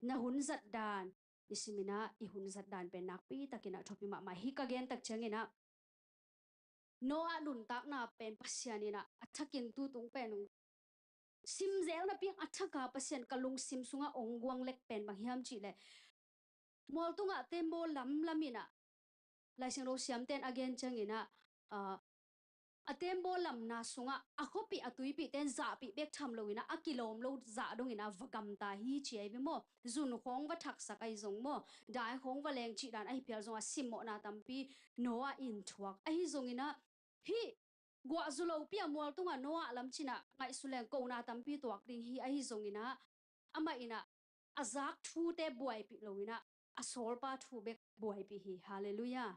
Na hun zat dan, nisimin ah i hun zat dan pen nakpi takin ah thupi mahmah hi. Ka gen tak ciangin ah Noah nuntakna pen Pasian in ah a thakin tutung pen hong sim zel napi a thak a Pasian ka lungsim sungah hong guang lek pen bang hiam cih leh, mual tungah tembaw lamlam in ah, Lai Siangtho siamten a gen ciangin ah, ah, a tembaw lamna sungah a khuapih a tuipihten zahpih bek tham lo in ah a kilawm lo zah dong in ah va gamta hi ci ahi ve maw? Zun khawng va thaksak ahi zong maw? Dai khawng va leng cih dan ahi phial zong a simmawhna tampi Noah in thuak ahi zong in ah, hih guah zu lopi a mual tungah Noah lam cin ah ngaihsun leng kohna tampi tuak ding hi ahi zong in ah, amah in ah a zak thute buaipih lo in ah a sawlpa thu bek buaipih hi. Halleluiah.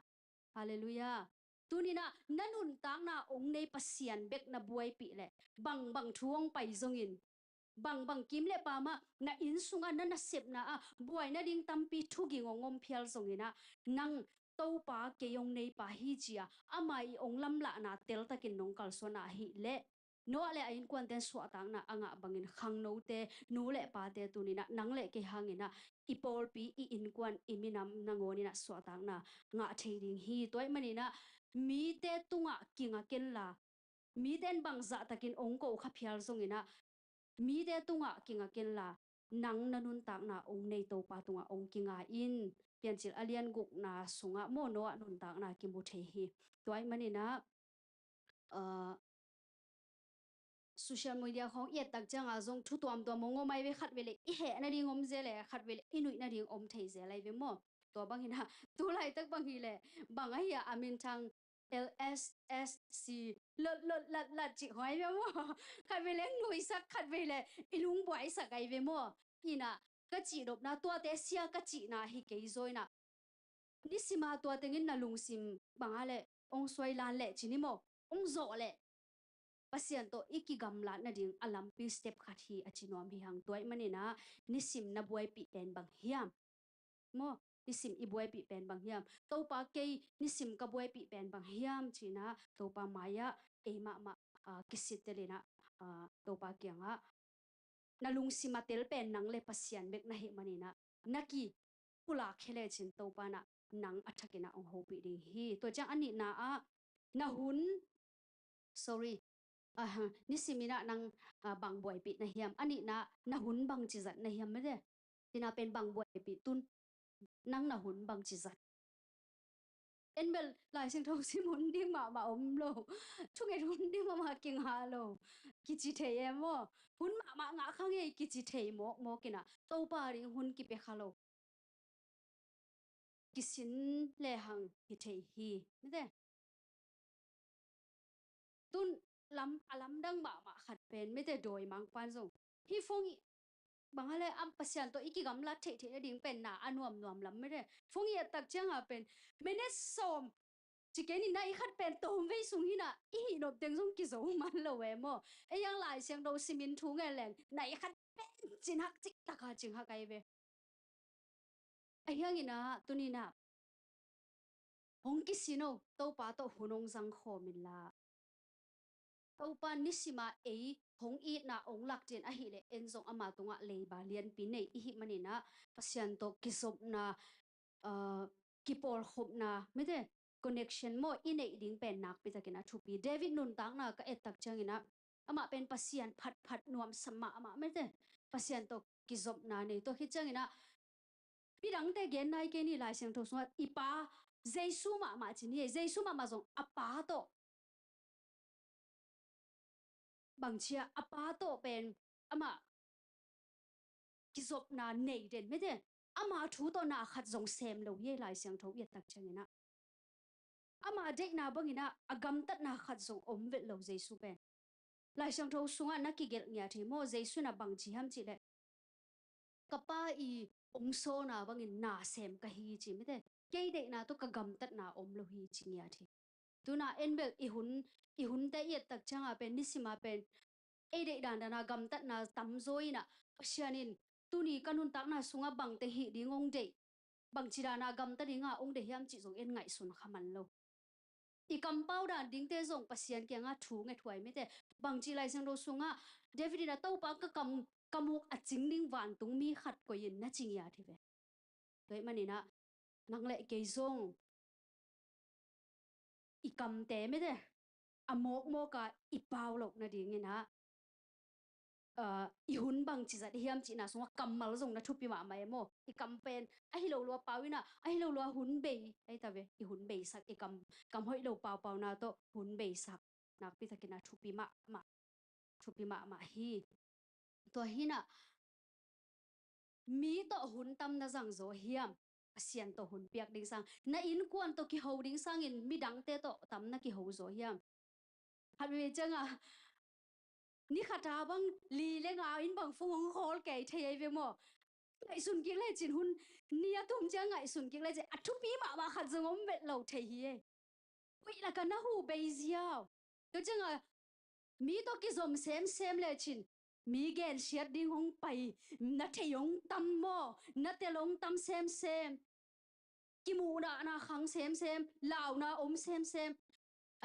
Halleluiah. Tuni in ah na nuntakna hong nei Pasian bek na buaipih leh bangbang thu hong pai zongin, bangbang kim le pam ah na inn sungah na nasepna ah buai nading tampi thuging hong om phial zongin ah, nang Topa kei hong neipa hi ci a ama i hong lamlahna teltakin nong kalsuan ahih leh, Noah le a innkuanten suahtakna a ngah bangin khangnote, nu le pate, tuni in ah nang le kei hangin ah i pawlpi, i innkuan, i minam nangawn in ah suahtakna ngah thei ding hi. Tua ahih manin ah mite tungah kinga kenla, mite in bangzah takin hong ko kha phial zongin ah mite tungah kinga kenla, nang na nuntakna hong nei Topa tungah hong kinga in. Piancil a lian gukna sungah maw Noah nuntakna kimu thei hi. Tua ahih manin ah, ah, social media khawng i et tak ciangah zong thu tuamtuam hong om ahi ve. Khatvei leh i heh nading om zel e, khatvei leh i nuih nading om thei zel ahi ve maw? Tua bangin ah tu laitak bang hi leh bang ahi ah a minthang L S S C lot lot lat lat cih khawng ahi ve maw? Khatvei leh nuihsak, khatvei leh i lungbuaisak ahi ve maw? In ah ka cihnopna tuate sia ka cihna hi kei zaw in ah, nisima tua tengin na lungsim bang a leh hong suai lan leh ci ni maw, hong zawh leh Pasian tawh i kigamlat nading a lampi step khat hi a ci nuam hi hang. Tua ahih manin ah nisim na buaipih pen bang hiam? Maw, nisim i buaipih pen bang hiam? Topa kei nisim ka buaipih pen bang hiam ci in ah Topa mai-ah ei mahmah, ah, kisittel in ah, ah, Topa kiangah na lungsim a tel pen nang le Pasian bek na hih manin ah na kipulak khia lecin Topa in ah nang a thakin ah hong hopih ding hi. Tua ciang a nihna ah na hun, sorry, ah, nisimin ah nang, ah, bang buaipih na hiam? A nihna ah na hun bangci zat na hiam mete? Tina pen bang buaipih tun? nang na hun bangci zat? En bel Lai Siangtho sim hun ding mahmah om lo. Thunget hun ding mahmah kingah lo. Kici thei e maw? Hun mahmah ngah kha ngei kici thei mawkmawk inah Topa ding hun kipia kha lo. Kisin lehang hi thei hi. Mite. Tun lam, a lamdang mahmah khat pen mite dawimangpa'n zong hih phone i bang a le am Pasian tawh i kigamlat theihtheih nading pen na a nuamnuam lam mite. Phone i et tak cianga pen minute sawm ci kei ni, nai khat pen tawmvei sung hinah i hih nop teng zong kizo man lo e maw? Ei ang Lai Siangtho simin thu ngen leng nai khat pen cinhak, ciktaka cinghak ai ve. Ahi hanginah tuninah hong kisin o, Topa tawh hun hong zangkhawm inla. Topa nisima ei hong itna hong laktin ahileh en zong ama tungah leiba lianpi nei i hih maninah Pasian tawh kizopna, ah, kipawlkhopna, mite, connection maw i neih ding pen nakpitakin a thupi. David nuntakna ka et tak cianginah amah pen Pasian phatphat nuamsa mahmah, mite, Pasian tawh kizopna nei. Tua khit cianginah midangte gen nai kei ni, Lai Siangtho sungah i pa Jesu mahmah ci ni, Jesu mahmah zong a pa tawh bangcia a pa tawh pen amah kizopna nei den, mite, ama thu tawh na khat zong sem lo hi. Lai Siangtho i et tak cianginah ama deihna banginah a gamtatna khat zong om vet lo Jesu pen. Lai Siangtho sungah na kigelh ngiat hi maw, Jesu in a bangci hiam cihleh ka pa i hong sawlna bangin na sem ka hi ci, mite. Kei deihna tawh ka gamtatna om lo hi ci ngiat hi. Tuna en bel i hun, i hunte i et tak cianga pen, nisima pen ei deih dandana gamtatna tamzaw inah Pasian in tuni ka nuntakna sungah bangte hih ding hong deih, bangci dana gamta dinga hong deih hiam cih zong en ngaihsun kha man lo. I kampau dan dingte zong Pasian kiangah thu ngethuai, mite. Bangci Lai Siangtho sungah David inah Topa ka kam, ka muk a cing ding vantung mi khat koih in na ci ngiat hi ve. Tua hih maninah nang le kei zong i kamte, mite, a mawkmawka i pau loh nadinginah, ah, i hun bangci zat hiam cihna sungah kammal zong na thupi mahmah e maw? I kam pen ahi lo lua pau inah ahi lo lua hun bei ahi ta ve. I hun beisak, i kam, kam hoih lo paupauna tawh hun beisak nakpitakin a thupi mahmah, thupi mahmah hi. Tua hinah mi tawh hun tam na zangzaw hiam? Pasian tawh hun piak ding sang, na innkuan tawh kiho ding sangin midangte tawh tam na kiho zaw hiam? Khat veve cianga ni khata bang li le nga in bang phone hong call kei thei ai ve maw? Ngaihsun kik lecin hun ni a tum ciang ngaihsun kik lecin a thupi mahmah khat zong om vet lo thei hi e. Koih laka na hu bei ziau. Tua cianga mi tawh kizom semsem lecin mi gensiat ding hong pai, na thei hong tam maw, na tel hong tam semsem, kimuhdahna khang semsem, launa om semsem.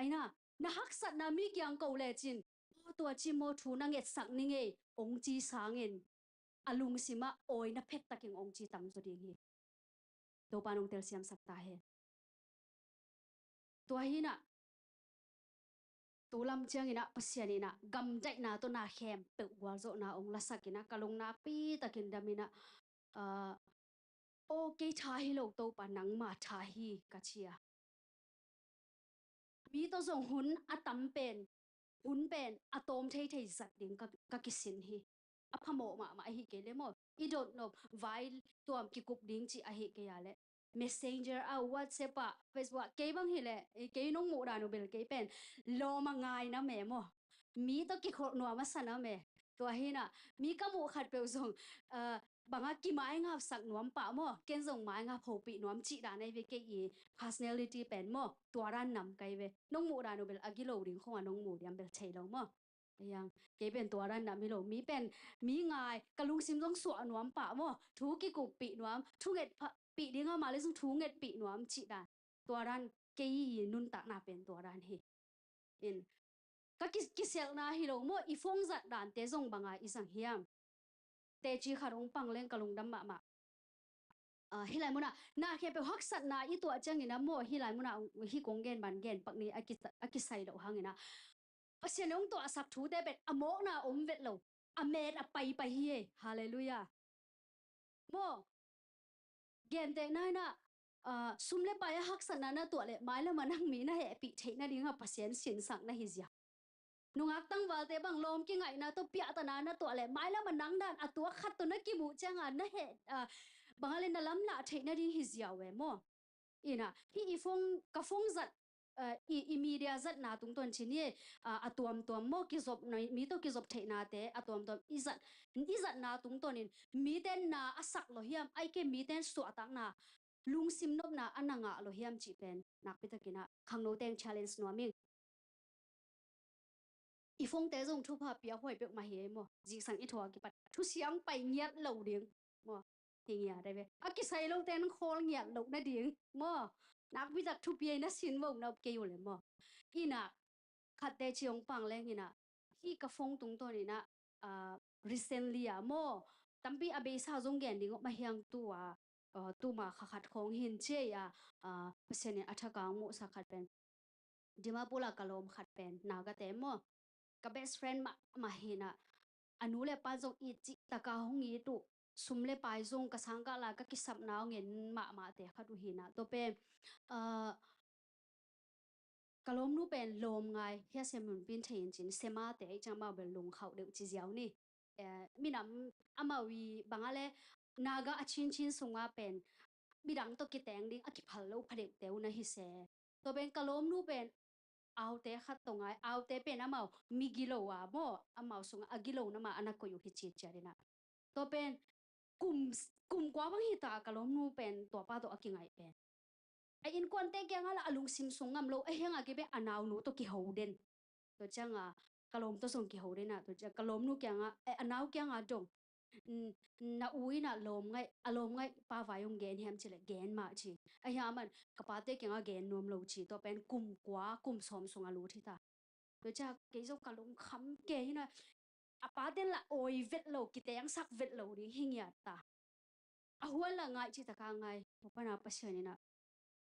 Aina, na haksatna mi kiang ko lecin, aw, tua ci maw, thu na ngetsak ni ngei, hong ci sangin a lungsimah awi na phet takin hong ci tamzaw ding hi. Topa nong telsiamsak ta hen. Tua hinah tu lam cianginah Pasian inah gamdaihna tawh na khempeuh gualzawhna hong lasakinah ka lung nakpi takin daminah, ah, aw, kei tha hi lo Topa, nangma tha hi ka ci a. Mi tawh zong hun a tam pen, hun pen a tawm theithei zat ding ka, ka kisin hi. A phamawh mahmah ahi kei le maw, i dotnop vai tuam kikup ding cih ahi kei a le Messenger ah, WhatsApp ah, Facebook ah, kei bang hileh, eh, kei nong muhdan uh bel kei pen lawm a ngai na me maw? Mi tawh kikholh nuam a sa na me? Tua hinah mi ka muh khatpeuh zong, ah, bangah kimaingapsak nuam pah maw? Ken zong maingap hopih nuam cih dan ahi ve, kei i personality pen maw? Tua dan nam kai ve. Nong muhdan uh bel a gilo ding khongah nong muh diam bel thei lo maw? Ayang, kei pen tua dan nam hi lo. Mi pen, mi ngai, ka lungsim zong suah nuam pah maw? Thu kikuppih nuam, thunget pih ding a mah le zong thungetpih nuam cih dan. Tua dan kei i nuntakna pen tua dan hi. In, ka ki, kiselhna hi lo maw? I phone zat dante zong banga i zang hiam? Teci khat hong pang leng ka lungdam mahmah. Ah, hih lai munah na khempeuh haksatna i tuah ciangin a maw, hih lai munah hih kong gen ban gen pak ni, a ki, a kisai loh hangin a Pasian hong tuahsak thute pen a mawkna om vet lo, a met a paipai hi e. Halleluiah. Maw, Gentehna in ah, ah, sum le pai a haksatna na tuah leh mailam ah nang mi na hehpih theih nading ah Pasian sinsak na hi ziau. Nungak tangvalte bang lawm kingaihna tawh piahtana na tuah leh mailam ah nang dan a tuak khat tawh na kimuh ciang ah na heh, ah, bang a le na lamlah theih nading hi ziau e maw. In ah, hih i phone, ka phone zat, ah, i, i media zatna tungtawn ci ni, ah, a tuamtuam maw, kizop na, mi tawh kizop theihnate a tuamtuam i zat, i zatna tungtawnin mite na a sak lo hiam, ahih kei leh mite suahtakna, lungsim nopna a na ngah lo hiam cih pen nakpi takin ah khangno teng challenge nuam ing. I phone-te zong thupha piak huai peuhmah hi ei maw. Zingsang i thuak a kipan thusiang pai ngiat lo ding maw. Hi ngiat ei ve. A kisai lote na khawl ngiat loh nading maw. Nakpi tak thupi ei na sin vo na kei uh leh maw. In ah, khatte ci hong pang leng in ah, hih ka phone tungtawnin ah, ah, recently ah maw, tampi a beisa zong gen ding om a hiang tu a, ah, tuma kha khat khawng hin ci ei a, ah, Pasian in a thak a hong muhsak khat pen, Dimapur ah ka lawm khat pen, Nagate maw, ka best friend mahmah hi in ah, a nu le pa zong it cih tak a hong it uh, sum le pai zong ka sang kah lai ka kisapna hong en mahmahte khat uh hi in ah, tua pen, ah, ka lawmnu pen lawm ngai, hia sem hun pin thei in cin, semate ei ciang amau bel lungkhauh deuh ci ziau ni. Eh, minam amau i bang a le Naga a cincin sungah pen midang tawh kiteng ding a kiphal lo pha deuhte uh na hi se. Tua pen ka lawmnu pen aute khat tawh ngai, aute pen amau mi gilo a maw, amau sungah a gilo na mah a na koih uh hi ci ciat in ah. Tua pen kum, kum kua bang hi ta ka lawmnu pen tua pa tawh a kingaih pen. A innkuante kiangah lah a lungsim sung ngam lo, a hiangah kei bek a naunu tawh kiho den. Tua ciangah ka lawm tawh zong kiho den ah, tua ciang ka lawmnu kiangah, eh, a nau kiangah dong, "N-, na u in ah lawm ngaih, a lawm ngaih pa vai hong gen hiam?" ci leh, "Gen mah," ci. A hiang aman, "Ka pate kiangah gen nuam lo," ci. Tua pen kum kua, kum sawm sung a lut hi ta. Tua ciang kei zong ka lungkham kei hi in ah, a paten lah awi vet lo, kitengsak vet lo ding hi ngiat ta. A huan lah ngai cih tak a ngai. Tua pan ah Pasian in ah,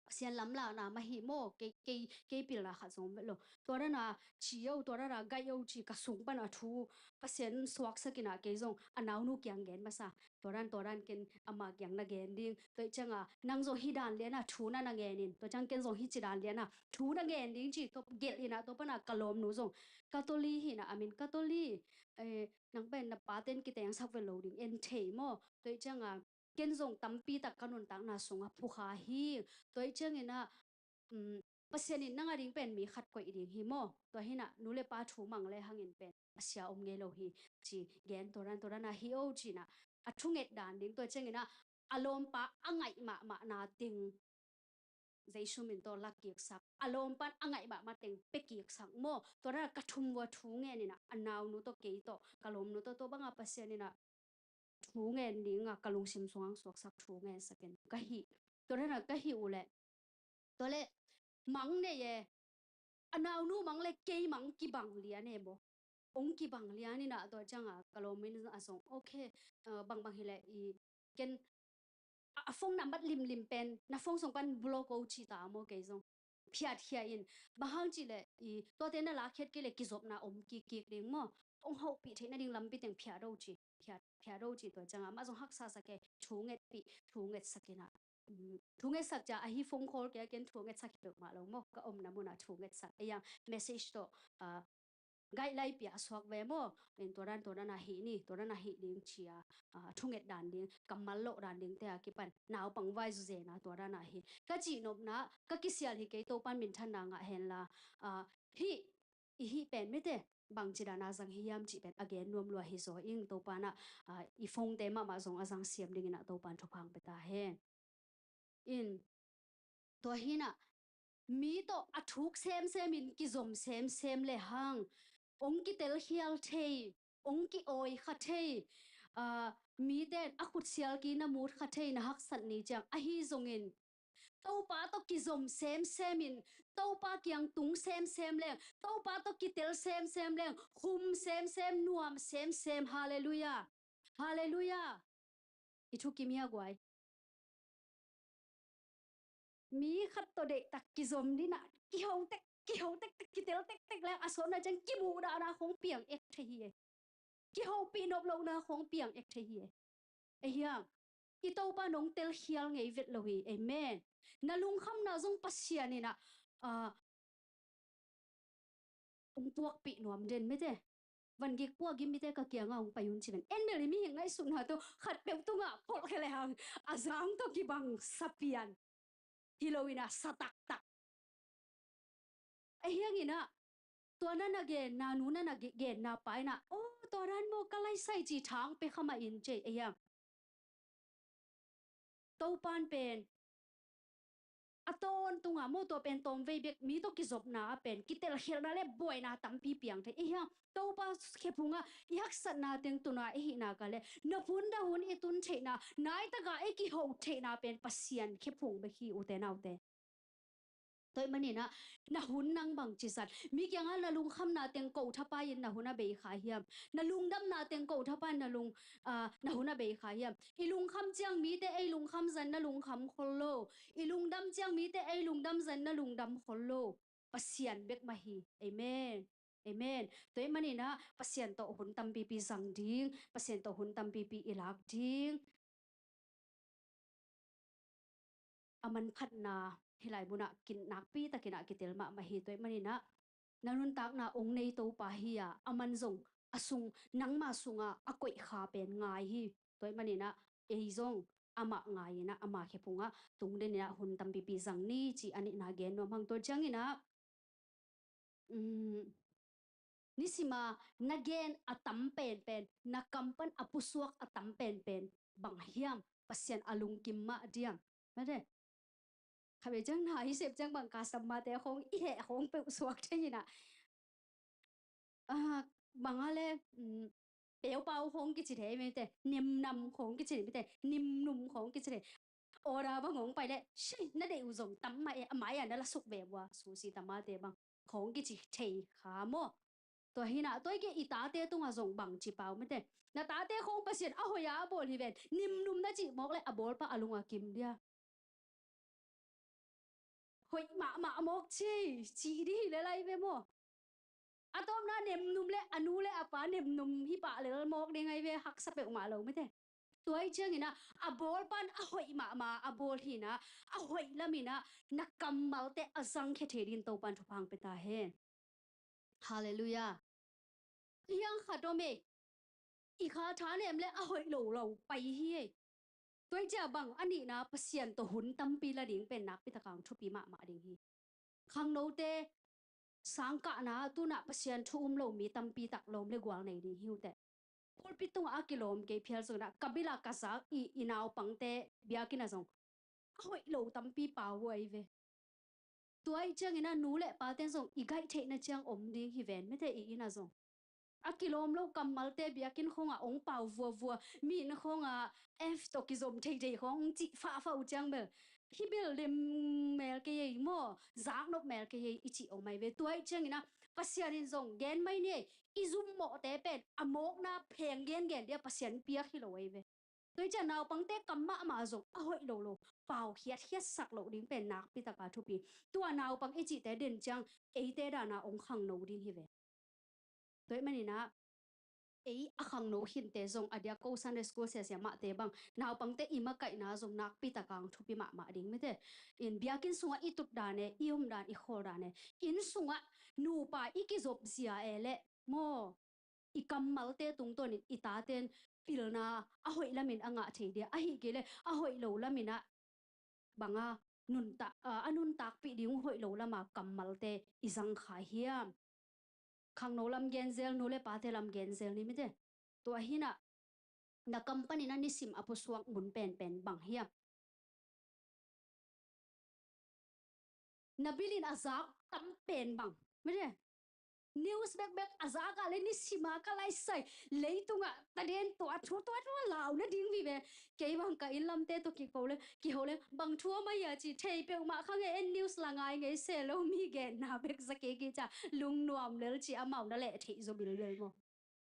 Pasian lamlahna mah hi maw, kei, kei, kei pilna khat zong om vet lo. Tua dan a ci o, tua dan a gaih o ci ka sung pan a thu Pasian suaksak in ah kei zong a naunu kiang gen masa. Tua dan, tua dan ken amah kiang na gen ding. Tua ih ciangah nang zong hih dan lian ah thu na na gen in. Tua ciang ken zong hih ci dan lian ah thu na gen ding ci, tua gelh in ah tua pan ah ka lawmnu zong Catholic hi in ah, a min Catholic, eh, nang pen na paten kitengsak vet lo ding en thei maw. Tua ih ciangah ken zong tampi tak ka nuntakna sungah phukha hi. Tua ih ciangin ah, um, Pasian in nang a ding pen mi khat koih ding hi maw. Tua hi in ah nu le pa thu mang le hangin pen a sia om ngei lo hi ci gen, tua dan, tua dan a hi o ci in ah a thunget dan ding, tua ciangin ah a lawmpa a ngaih mahmahna teng Jesu min tawh la kiksak, a lawmpan a ngaih mahmah teng pia kiksak maw. Tua dan a ka thum vua thu ngen in ah a naunu tawh kei tawh ka lawmnu tawh tua bangah Pasian in ah thu ngen ding a ka lungsim sungah suaksak thu ngensak in ka hih. Tua dan a ka hih uh leh, tua leh mang nei e, a naunu mang le kei mang kibang lian e maw. Ong kibang lian in ah tua ciangah ka lawm in a zong, "Okay, uh, bangbang hi leh i ken a, a phone nambat limlim pen na phone sung pan block o," ci ta maw. Kei zong phiatkhia in, bang hang cih leh i tuate na lakkhiat kei leh kizopna om kikkik ding maw. Ong hopih theih nading lampi teng phiat o ci, phiat, phiat o ci. Tua ciangah amah zong haksa sak e, thu ngetpih, thu ngetsak in ah, um, thu ngetsak ciang ahi phone call kei a ken thu ngetsak hi peuhmah lo maw, ka omna munah thu ngetsak. Ei ang message tawh, ah, guideline pia a suak ve maw. In tua dan, tua dan a hih ni, tua dan a hih ding ci a, ah, thunget dan ding, kammal loh dan ding te a kipan naupang vai zuzena tua dan a hi. Ka cihnopna, ka kisial hi kei, Topan minthanna ngah hen la, ah, hih i hih pen mite bangci dan a zang hi hiam cih pen a gen nuam lua hi zaw ing. Topan ah, ah, i phone-te mahmah zong a zang siam dingin ah Topan thupha hong pia ta hen. In, tua hi in ah mi tawh a thuk semsem in kizom semsem le hang ong kitelkhial thei, ong ki-awi kha thei, ah, mite a khutsial ki na mut kha thei, na haksat ni ciang ahi zongin Topa tawh kizom semsem in, Topa kiang tung semsem leng, Topa tawh kitel semsem leng, khum semsem, nuam semsem. Halleluiah. Halleluiah. I thukim hi a guai. Mi khat tawh deihtak kizom ding ah kiho tek, kiho tektek, kitel tektek leng a sawtna ciang kimuhdahna khong piang ek thei hi e. Kihopih nop lohna khong piang ek thei hi e. Ei hiam? I Topa nong telkhial ngei vet lo hi. Amen. Na lungkhamna zong Pasian in ah, ah, hong puakpih nuam den mite. Van gik puak gim mite ka kiangah hong pai un ci ven. En bel i mihing ngaihsutna tawh khatpeuh tungah polh khia le hang a zang tawh kibang sa pian hi lo in ah sa taktak. Ahi hangin ah tua na na genna nu na na ge-, genna pa in ah, "Oh, tua dan maw ka laisai," ci thang pia kha mah in ci ei ahi hang. Topan pen a tawntungah maw, tua pen tawmvei bek mi tawh kizopna ah pen kitelkhialhna le buaina tampi piang thei. Ahi hang Topa khephungah i haksatna teng tuna i hihna ka le na phun da hun i tun theihna, naitakah i kiho theihna pen Pasian khephung bek hi, ute naute. Tua ahih manin ah na hun nang bangci zat? Mi kiangah na lungkhamna teng ko thapai in na hun a bei kha hiam? Na lungdamna teng ko thapai in na lung, ah, na hun a bei kha hiam? I lungkham ciang mite ei lungkham zan na lungkham khol lo. I lungdam ciang mite ei lungdam zan na lungdam khol lo. Pasian bek mah hi. Amen. Amen. Tua ahih manin ah Pasian tawh hun tampipi zang ding, Pasian tawh hun tampipi i lak ding. A manphatna hih lai munah kin nakpi takin ah kitel mahmah hi. Tua ahih manin ah na nuntakna ong nei Topa hi a, aman zong a sung, nangma sungah a koih kha pen ngai hi. Tua ahih manin ah ei zong amah ngai in ah ama khephungah tung den in ah hun tampipi zang ni ci a nihna gen nuam hang. Tua ciangin ah, um, nisima na gen a tam penpen, na kam pan a pusuak a tam penpen bang hiam? Pasian a lungkim mah diam? Mate. Khabe ciang na i sep ciang bang customer te khong i heh khong peuh suak thei in ah. Ah, bang a le, um, peupau khong kici thei mite, nimnam khong kici mite, nimnum khong kici thei. Order bang hong pai le, "Shei, na deih uh zong tam mah e, a mai-ah na la suk ve uh a, sushi tamate bang," khong kici thei kha maw. Tua hi in ah, tua hi kei i tate tungah zong bangci pau mite. Na tate khong Pasian a hoih a a bawl hi ven, nimnum na cih mawk le a bawlpa a lung a kim dia. Hoih mahmah mawk ci, ci dih hi le lai ve maw. A tawpna nemnum le a nu le a pa nemnum hi pah lel mawk ding ahi ve, haksa peuhmah lo mite. Tua ahih ciangin ah a bawlpan a hoih mahmah a bawl hi in ah, a hoih lamin ah na kammalte a zangkhia thei dingin Topan thupha hong pia ta hen. Halleluiah. Hiang khat om ei. I kha thanem le a hoih lo lo pai hi ei. Tua ahih ciang bang a nihna Pasian tawh hun tampi la ding pen nakpi takin thupi mahmah ding hi. Khangnote sangkahna tunah Pasian thu um lo mi tampi tak lawm le gual nei ding hi uh teh. Pulpit tungah a kilawm kei phial zongin ah ka bil ah ka zak i, i naupangte biakinn ah zong a hoih lo tampi pau uh ahi ve. Tua ahih ciangin ah nu le pate'n zong i gaih theihna ciang om ding hi ven mite, i inn ah zong. A kilawm lo kammalte biakinn khawngah ong pau vuavua, mi inn khawngah F tawh kizom theithei khawng ong cih fahfah uh ciang bel, hih bel lim mel kei ei maw, zaknop mel kei ei i cih om ahi ve. Tua ahih ciangin ah Pasian in zong gen mai ni ei, i zum mawhte pen a mawkna pheng gengen dia Pasian piak hi lo ahi ve. Tua ahih ciang naupangte kam mahmah zong a hoih lo lo, pau khiatkhiatsak loh ding pen nakpi takin thupi. Tua naupang i cihte den ciang eite dan a ong khangno ding hi ve. Tua ahih manin ah ei a khangno khinte zong a diak ko Sunday school siasia mahte bang naupangte i makaihna zong nakpi takin thupi mahmah ding mite. In biakinn sungah i tut dan e, i om dan, i khawl dan e, inn sungah nupa i kizop zia e le maw, i kammalte tungtawnin i tate'n pilna a hoih lamin a ngah thei dia, ahih kei le a hoih lo lamin ah bang a nuntak, a, a nuntakpih ding uh hoih lo lama kammalte i zang kha hiam? Khangno lam genzel, nu le pate lam genzel ni mite. Tua hi in ah na kam panin a nisim a pusuak mun penpen bang hiam? Na bil in a zak tam pen bang mite. News bekbek a zak ah le nisim a ka laisai, leitungah taden tua thu tua thu a lau nading vive. Kei bang ka inn lamte tawh kiko le kiho le bang thu a mai a ci thei peuhmah kha ngei, en news la ngai ngei se lo, mi genna bek za kei kei ca lungnuam lel ci amau na leh theih zaw bilbel maw.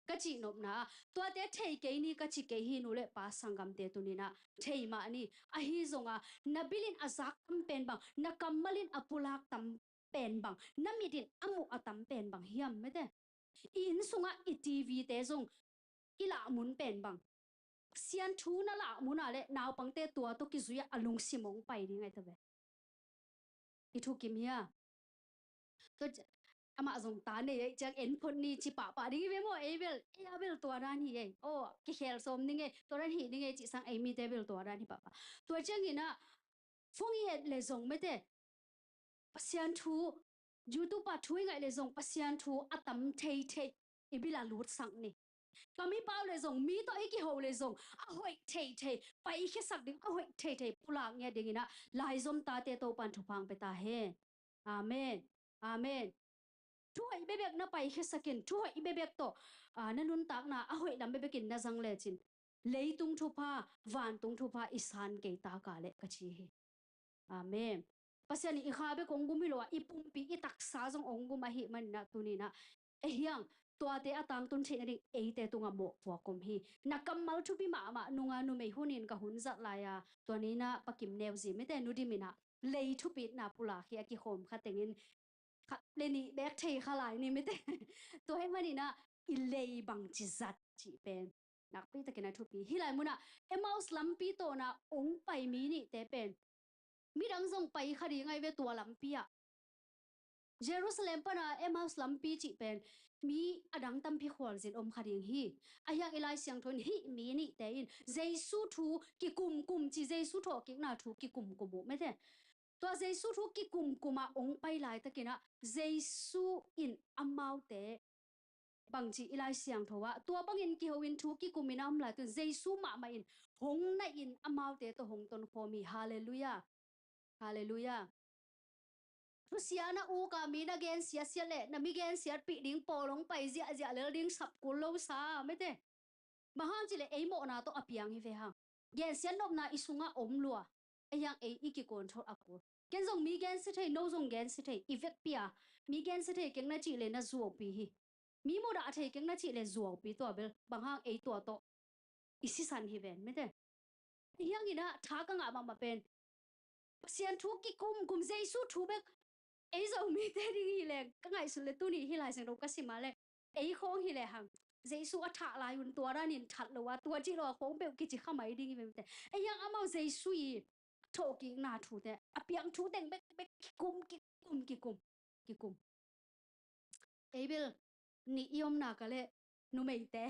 Ka cihnopna ah tuate thei kei ni ka ci kei hi, nu le pa sanggamte, tuni in ah thei mah ni. Ahi zongin na bil in a zak tam pen bang, na kammal in a pulak tam pen bang, na mit in a muh a tam pen bang hiam mite? I inn sungah i TV te zong i lah mun pen bang, Pasian thu na lah munah le naupangte tua tawh kizui-ah a lungsim hong pai ding ahi ta ve. I thukim hia? Tua ci-, amah zong ta nei ei ciang en phot ni ci pahpah ding hi ve maw, ei bel, ei a bel tua dan hi ei. Aw, kikhel sawm ding ei, tua dan hi ding ei cih sang ei mite bel tua dan hi pahpah. Tua ciangin ah, fong i et le zong mete, Pasian thu, YouTube ah thu i ngaih le zong Pasian thu a tam theithei i bil a lutsak ni. Kam i pau le zong, mi tawh i kiho le zong, a hoih theithei, paikhiasak ding, a hoih theithei pulak ngiat dingin ah, laizom tate Topan thupha hong pia ta hen. Amen. Amen. Thu hoih bekbek na paikhiasak in, thu hoih bekbek tawh, ah, na nuntakna a hoih lam bekbek in na zang lecin, leitung thupha, vantung thupha i san kei ta ka leh ka ci hi. Amen. Pasian in i kha bek hong gum hi lo a, i pumpi, i taksa zong hong gum ahih manin ah, tuni-in ah, ei hiang, tuate a tangtun theih nading eite tungah mawhpuak om hi. Na kammal thupi mahmah nunga numei hun in ka hun zat lai a, tua ni-in ah Pa Kim Neu Zim mite Nu Dim in ah lei thupitna pulak hi a, kikhawm kha tengin khat le nih bek thei kha lai ni mite. Tua ahih manin ah i lei bangci zat cih pen nakpi takin a thupi. Hih lai munah Emmaus lampi tawna hong pai mi nihte pen midang zong pai kha ding ahi ve tua lampi ah. Jerusalem pana Emmaus lampi cih pen mi a dang tampi khualzin om kha ding hi. Ahi hang i Lai Siangtho in hih mi nihte in Jesu thu kikumkum ci, Jesu thawhkikna thu kikumkum uh mete. Tua Jesu thu kikumkum ah hong pai laitakin ah Jesu in amaute bangci i Lai Siangtho ah, tua bangin kiho in thu kikum in a om lai tun Jesu mahmah in hong naih in amaute tawh hong tonkhawm hi. Halleluiah. Halleluiah. Thusia na uk a mi na gensiat siat leh na mi gensiatpih ding pawl hong pai ziahziah lel ding sap kul lo sa mete. Bang hang cih leh ei mawhna tawh a piang hi ve hang. Gensiat nopna i sungah om lua. Ahi hang ei i kicontrol a kul. Ken zong mi gensia thei, no zong gensia thei, i vekpi a mi gensia thei keng na cih leh na zuaupi hi. Mi mudah thei keng na cih leh zuaupi, tua bel bang hang ei tua tawh i sisan hi ven mete. Ahi hangin ah tha ka ngah mahmah pen Pasian thu kikumkum, Jesu thu bek. Ei Zomite ding hi leh ka ngaihsut leh tuni hih Lai Siangtho ka sim a leh ei khawng hi leh hang Jesu a thah lai un tua danin that lo a, tua cih lo a khawng peuh kici kha mai ding hi ve mete. Ahi hang amau Jesu i thawhkikna thute, a piang thu teng bekbek kikum, kikum, kikum, kikum. Ei bel nih i omna ka leh numeite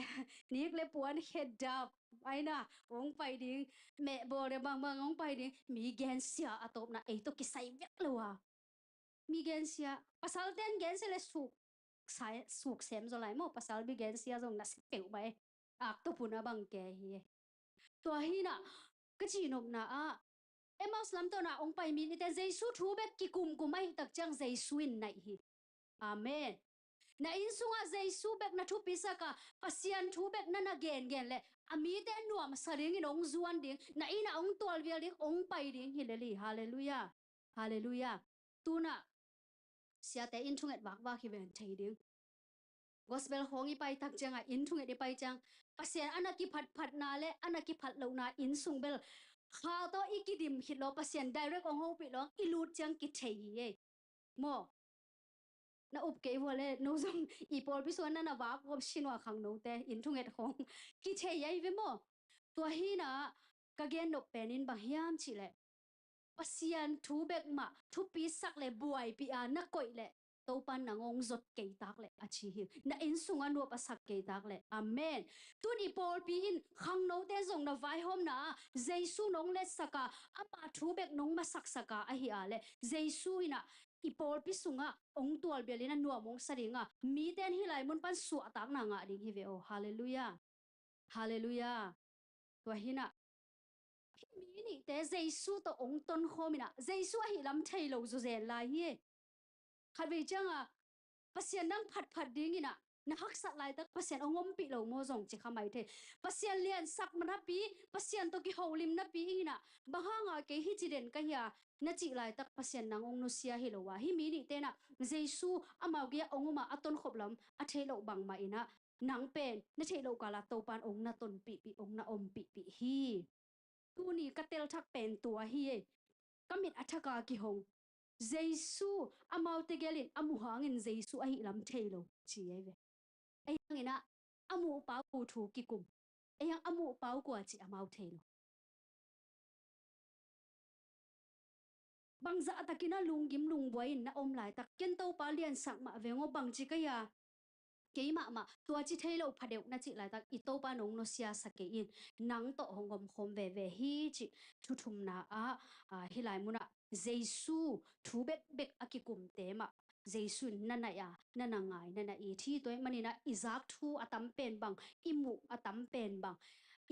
nik le puan khedap aina hong pai ding, mehbawl le bangbang hong pai ding, mi gensia a tawpna ei tawh kisai vek lo a. Mi gensia, pasalten gensia le suk, sai, suk sem zaw lai maw, pasal mi gensia zong na si peuh mai. Ak tawpun a bang ke hi. Tua hi-in ah ka cihnopna ah Emmaus lamtawna hong pai mi nihte Jesu thu bek kikumkum ahih tak ciang Jesu in naih hi. Amen. Na inn sungah Jesu bek na thupisak a, Pasian thu bek na na gengen leh a mite nuamsa dingin hong zuan ding, na inn ah hong tualvial ding, hong pai ding hi lel hi. Halleluiah. Halleluiah. Tunah siate inn thunget vakvak hi ven thei ding. Gospel khawng i pai tak ciangah inn thunget i pai ciang Pasian a na kiphatphatna le a na kiphat lohna inn sung bel kha tawh i kidim khit lo, Pasian direct hong hopih lo, i lut ciang kithei hi ei. Maw? Na up kei vua le no zong i pawlpi sungah na na vak gawp sin ua khangnote inn thunget khawng kithei ahi ve maw? Tua hi-in ah ka gennop pen in bang hiam cih leh Pasian thu bek mah thupisak le buaipih a na koih leh Topan nang hong zot kei tak leh a ci hi. Na inn sungah nuam a sak kei tak leh. Amen. Tun i pawlpi in khangnote zong na vaihawmna ah Jesu nong letsak a, ama thu bek nong masaksak a ahi a leh Jesu in ah i pawlpi sungah hong tualbial in a nuam hong sa ding a, mite in hih lai mun pan suahtakna ngah ding hi ve aw. Halleluiah. Halleluiah. Tua hi-in ah hih mi nihte Jesu tawh hong tonkhawm in ah Jesu ahih lam thei lo zawzen lai hi. Khatvei ciangah Pasian nang phatphat dingin ah na haksat laitak Pasian hong ompih lo maw zong ci kha mai thei. Pasian liansak napi, Pasian tawh kiholim napi in ah bang hanga kei hih ci den ka hi a na cih laitak Pasian nang hong nusia hi lo a, hih mi nihte in ah Jesu amau gei-ah hong om a a tonkhop lam a theih loh bangmah in ah nang pen na theih loh kal a Topan hong na tonpihpih, hong na ompihpih hi. Tuni ka telthak pen tua hi ei. Ka mit a thak a kihong Jesu, amaute gelin a muh hangin Jesu ahih lam thei lo ci ei ve. Ahi hangin ah a muhpa uh thu kikum. Ei hang a muh pau kua cih amau thei lo. Bangzah takin a lunggim lungbuai in na om laitak, ken Topa liansak mah veng aw, bangci ka hia, kei mahmah tua ci thei lo pha deuh na cih laitak, i Topa nong nusia sa kei in, nang tawh hong omkhawm veve hi cih thu thumna ah, ah, hih lai munah Jesu thu bekbek a kikumte mah Jesu in na naih a, na na ngai, na na it hi. Tua ahih maninah i zak thu a tam pen bang, i muh a tam pen bang,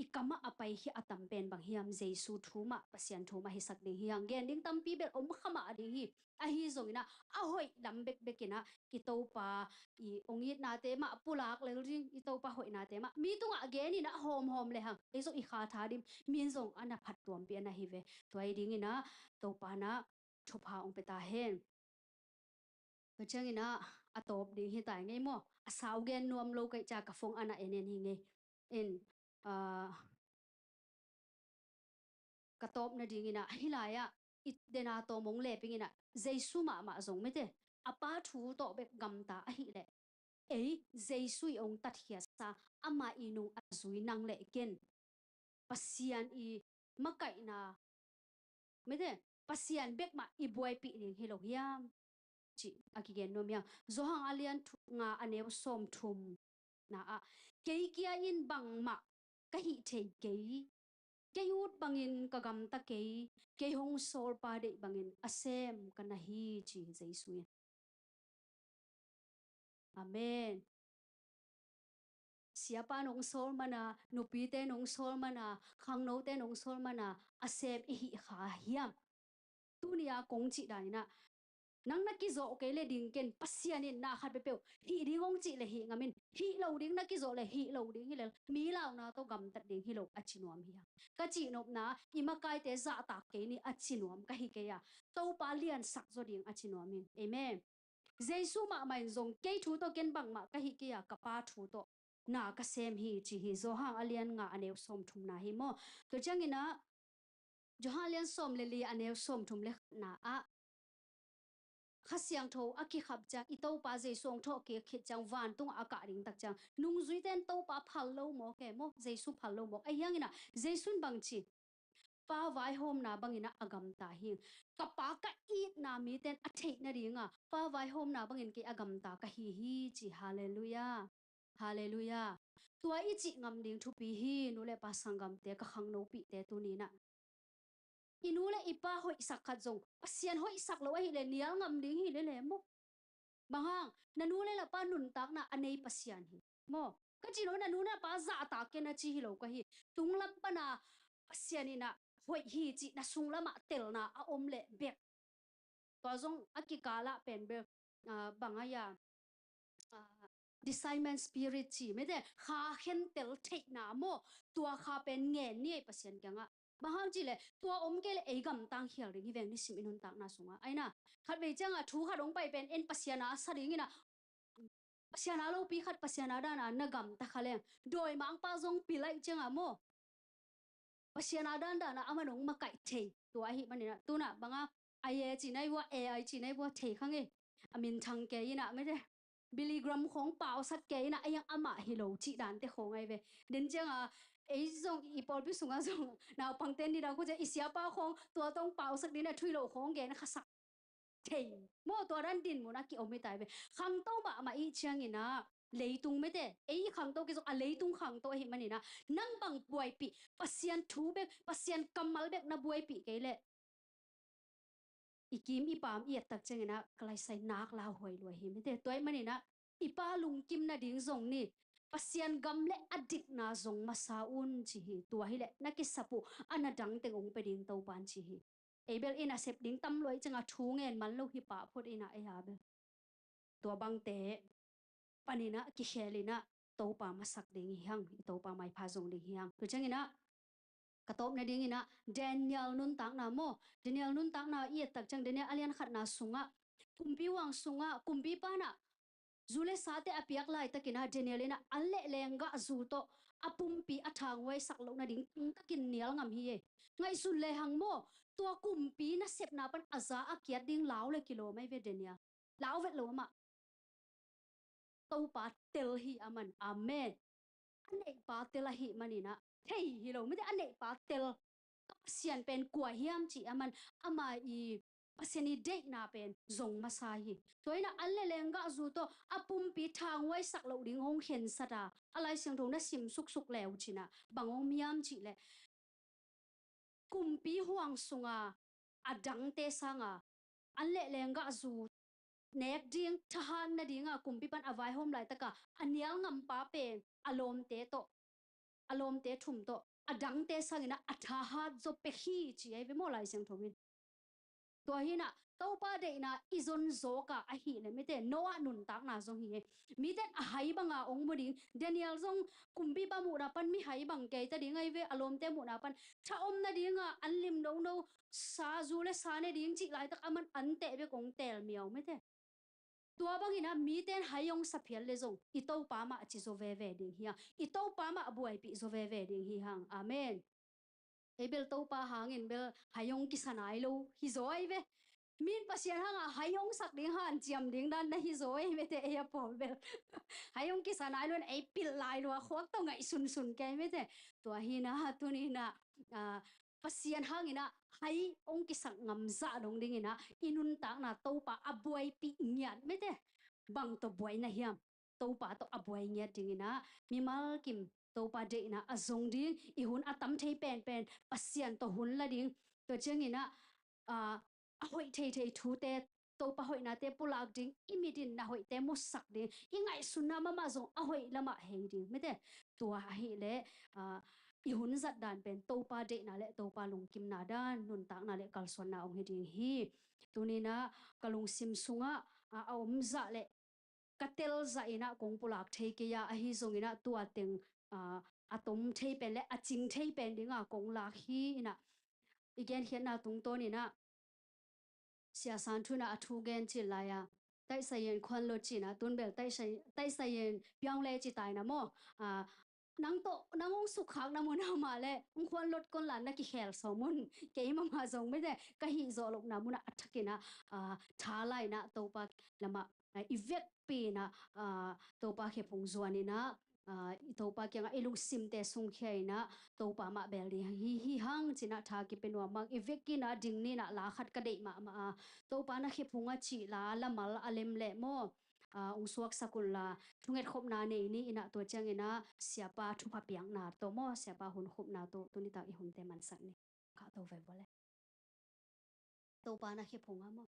i kamah a pai hi a tam pen bang hiam, Jesu thu mah, Pasian thu mah hisak ding hi hang. Gen ding tampi bel om kha mah ding hi. Ahi zonginah a hoih lam bekbekinah i Topa i ong itnate mah pulak lel ding, i Topa hoihnate mah mi tungah geninah hawmhawm le hang, ei zong i kha tha dim, min zong a na phat tuampi a na hi ve. Tua hi dinginah Topa na thupha ong pia ta hen. Tua cianginah a tawp ding hi tai ngei maw? A sau gen nuam lo kaih cia ka phone a na en en hi ngei. In, ah, ka tawp nadinginah hih lai-ah i dena tawm ong lepinginah Jesu mahmah zong mete a Pa thu tawh bek gamta ahih leh, ei Jesu i ong tatkhiatsa, amah i nung a zui nang le ken Pasian i makaihna, mete, Pasian bek mah i buaipih ding hi lo hiam? Cih a kigen nuam hiam? Johan a lian thu-, nga a neu sawmthum na ah, kei kia in bangmah ka hih thei kei, kei ut bangin ka gamta kei, kei hong sawlpa deih bangin a sem ka na hi, ci Jesu in. Amen. Siapa nong sawl mana, nupite nong sawl mana, khangnote nong sawl mana, a sem i hih kha hiam? Tuni-a kong cih daninah, nang na kizawh kei le ding ken, Pasian in na khat peuhpeuh hih ding hong cih le hih ngamin, hih lo ding na kizawh le hih lo ding hi lel, mi launa tawh gamtat ding hi lo a ci nuam hi hang. Ka cihnopna, i makaite zahtak kei ni a ci nuam ka hi kei a, Topa liansak zaw ding a ci nuam hi. Amen. Jesu mahmah in zong kei thu tawh ken bangmah ka hih kei a, ka Pa thu tawh na ka sem hi, ci hi. Johan a lian nga a neu sawmthumna hi maw? Tua cianginah Johan a lian sawm le li a neu sawmthum le khatna ah Kha Siangtho a kikhap ciang, i Topa Jesu hong thawhkik khit ciang, vantungah a kah ding tak ciang, nungzuite in Topa phal lo mawk e maw, Jesu phal lo mawk. Ahi hanginah Jesu in bangci, Pa vaihawmna banginah a gamta hi. Ka Pa ka itna mite in a theih nadinga Pa vaihawmna bangin kei a gamta ka hi hi, ci. Halleluiah. Halleluiah. Tua i cih ngam ding thupi hi, nu le pa sanggamte, ka khangnopihte, tuninah. I nu le i pa hoihsak khat zong Pasian hoihsak lo ahih leh nial ngam ding hi lele maw? Bang hang, na nu le na pa nuntakna a nei Pasian hi maw? Ka cih lo, na nu na pa zahtak ken a ci hi lo ka hi. Tunglam pana Pasian inah hoih hi cih na sunglamah telna a om leh bek. Tua zong a kikalah pen bek, ah, bang a ia, ah, discernment spirit ci mete, kha khentel theihna maw? Tua kha pen ngen ni ei Pasian kiangah. Bang hang cih leh tua om kei leh ei gamtang khial ding hi veng, nisim i nuntakna sungah. Aina, khatvei ciangah thu khat hong pai pen en Pasian a sa dinginah, Pasian a lopi khat, Pasian a dana na gamta kha leng, dawimangpa zong pilaih ciangah maw? Pasian a dandana amah nong makaih thei. Tua ahih maninah, tunah banga, a ye ci nai vua, A I ci nai vua thei kha ngei. A minthang kei inah mete, Billy Graham khawng pausak kei inah, a yang amah hi lo cih dante khawng ai ve. Den cianga, ei zong i pawlpi sunga zong naupangte nidang khu ciang i siapa khawng tua tawng pausak dina thui lo khawng gen khasak thei. Maw, tua dan din mun a kiom hi tai ve. Khangto mahmah i cianginah, leitung mete, ei i khangto kei zong a leitung khangto ahih maninah, nang bang buaipih, Pasian thu bek, Pasian kammal bek na buaipih kei leh, i kim i pam i ettak cianginah ka laisai nak lauhuai lua hi mete. Tua ahih maninah i pa lungkim nading zong ni, Pasian gam le a dikna zong masa un ci hi. Tua hileh na kisap uh a na dangteng hong pia ding Topan ci hi. Ei bel i nasep ding tam luai ciangah thu ngen man lo hi pah phot inah ei a bel. Tua bangte paninah kikhelinah Topa masak ding hi hang, i Topa maipha zong ding hi hang. Tua cianginah ka tawp nadinginah Daniel nuntakna maw? Daniel nuntakna i ettak ciang Daniel a lian khatna sungah kumpi huang sungah kumpipa nah zu le sate a piak laitakinah Daniel inah an le lenggah zu tawh a pumpi a thanghuaisak loh nading tungtakin nial ngam hi e. Ngaihsun lehang maw, tua kumpi nasepna pan a za a kiat ding lau le kilawm ai ve Daniel. Lau vet lo amah. Topa tel hi aman. Amen. a neihpa tel ahih maninah thei hi lo, mite a neihpa tel. Ka Pasian pen kua hiam cih a man ama i Pasian i deihna pen zong masa hi. Tua inah an le lenggahzu tawh a pumpi thanghuaisak loh ding hong khensat a, a Lai Siangtho na sim suksuk leu cinah bang hong miam cih leh kumpi huang sunga a dangte sanga an le lenggahzu nek ding, thahat nadinga kumpi pan a vaihawm laitaka a nial ngampa pen a lawmte tawh, a lawmte thum tawh a dangte sanginah a thahat zaw pek hi ci ahi ve maw Lai Siangtho in. Tua hinah Topa deihna i zon zawka ahih le mite Noah nuntakna zong hi e. Mite a hai banga ong mu ding, Daniel zong kumpipa muhna pan mihai bang keita ding ahi ve, a lawmte muhna pan tha om nadinga an lim nono sa zu le sa ne ding cih laitak a man an teh bek ong teel miau mite. Tua banginah mite in hai ong sa phial le zong i Topa mah a ci zaw veve ding hi hang, i Topa mah a buaipih zaw veve ding hi hang. Amen. Ei bel Topa hangin bel hai hong kisa nai lo hi zaw ahi ve. Min Pasian hangah hai hong sak ding hanciam ding dan na hi zaw ahi mete ei a pawl bel. Hai hong kisa nai lo in ei pilh lai lua khuak tawh ngaih sunsun kei mete. Tua hinah tuninah, ah, Pasian hanginah hai hong kisak ngamzah dong dinginah i nuntakna Topa a buaipih ngiat mete. Bang tawh buai na hiam? Topa tawh a buai ngiat dinginah mimal kim Topa deihna a zong ding, i hun a tam thei penpen Pasian tawh hun la ding. Tua cianginah, ah, a hoih theithei thute, Topa hoihnate pulak ding, i mit in na hoihte musak ding, i ngaihsunna mahmah zong a hoih lamah hei ding mete. Tua ahih leh, ah, i hun zat dan pen Topa deihna le Topa lungkimna dan, nuntakna le kalsuanna ong hi ding hi. Tuninah ka lungsim sungah, ah, a omzah le ka telzah inah kong pulak thei kei a, ahi zonginah tua teng, ah, a tom thei pen le a cing thei pen dinga kong lak hi inah i genkhiatna tungtawninah Sia San Thu inah a thu gen cil lai-a taihsa yen khuan lo cinah tunbel taihsa, taihsa yen piang le ci taina maw? Ah, nang tawh, nang hong sukkhakna mun a mah le hong khuan lot kon lan na kikhel sawm un. Kei mahmah zong mete ka hih zawh lohna munah a thakinah, ah, tha lainah Topa lamah, ah, i vekpi inah, ah, Topa khephung zuaninah, ah, i Topa kiangah i lungsimte sungkhia inah Topa mah bel ding hi, hi hang cinah tha kipia nuam hang. I vekpi inah ding ninah la khat ka deih mahmah a, Topa na khephung a cih la, lamal a lem leh maw? Ah, ung suaksak unla, thungetkhopna nei ni inah tua cianginah siapa thupha piakna tawh maw, siapa hunkhupna tawh tunitak i hunte mansak ni. Khahto ve vua le. Topa na khephung a maw?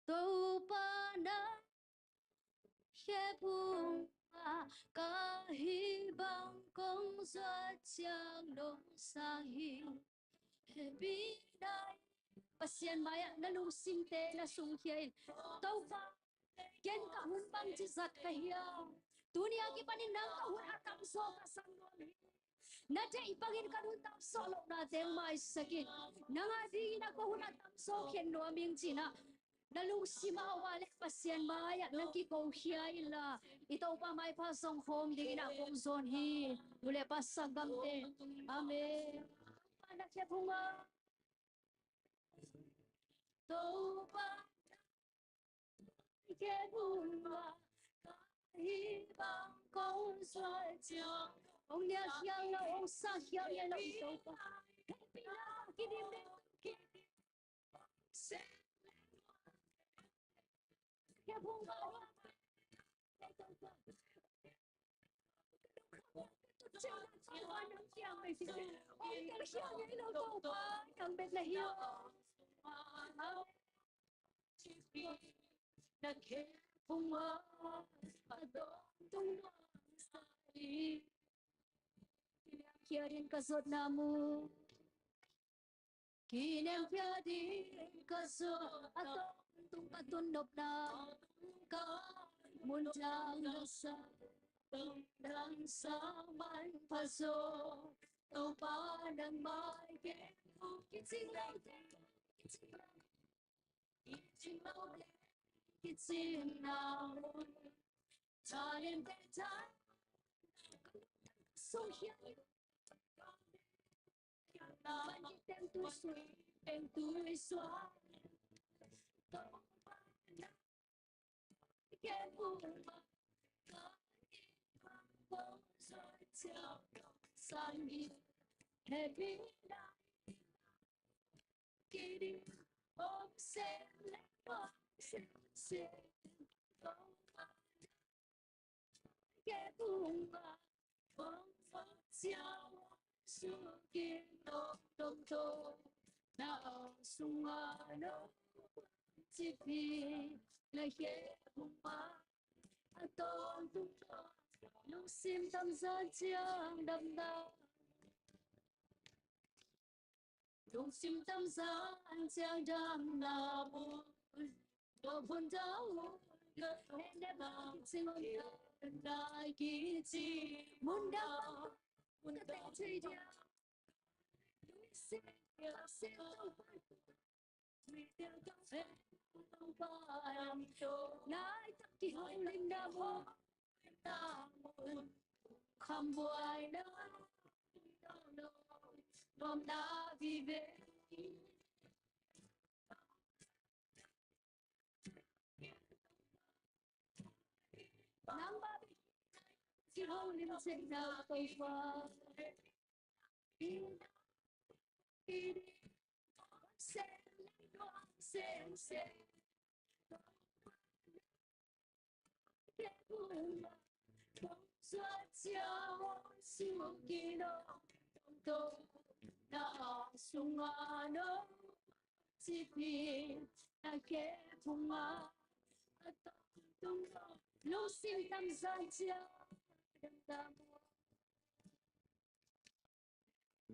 Topa na khephung ah ka hih bang kong zuat ciang lungsa hi. Hehpihna Pasian mai-ah na lungsimte na sungkhia in. Topa, ken ka hun bangci zat ka hiam? Tuni a kipanin nang ka hun a tamzaw ka sang nuam hi. Na deih bangin ka hun tamzaw lohnate hong maisak in. Nang a dingin a ka hun a tamzaw khen nuam ing cinah na lungsim a om a le Pasian mai-ah na kikokhia inla i Topa maipha zong khawm dingin a kong zawn hi. Tu le pa sanggamte. Amen. Topa na khephung a, Topa na khephung a, ka hih bang kong zuat ciang. Hong nial khial lo, hong sa khial lo i Topa. Hehpihna kidim ding. Ka zotna mu. Kinem khia ding ka zaw a tawntung ka tun nopna ka mun dang dang sa, dang dang sa man pha zaw. Topa nang mai ke kicing lo te, kicing lo te, kicing lo te, kicing lo te. Lungsim tamzan ciang damna. Lungsim tamzan ciang damna mun. Tua mun dang un ka tung dang cing on dang lai kici. Mun dang un ka teng cei dia. Lungsim tamzan Lai tak kiholimna mun, kham buaina, nuamna vive. Nang bang kiholim cihna Topa.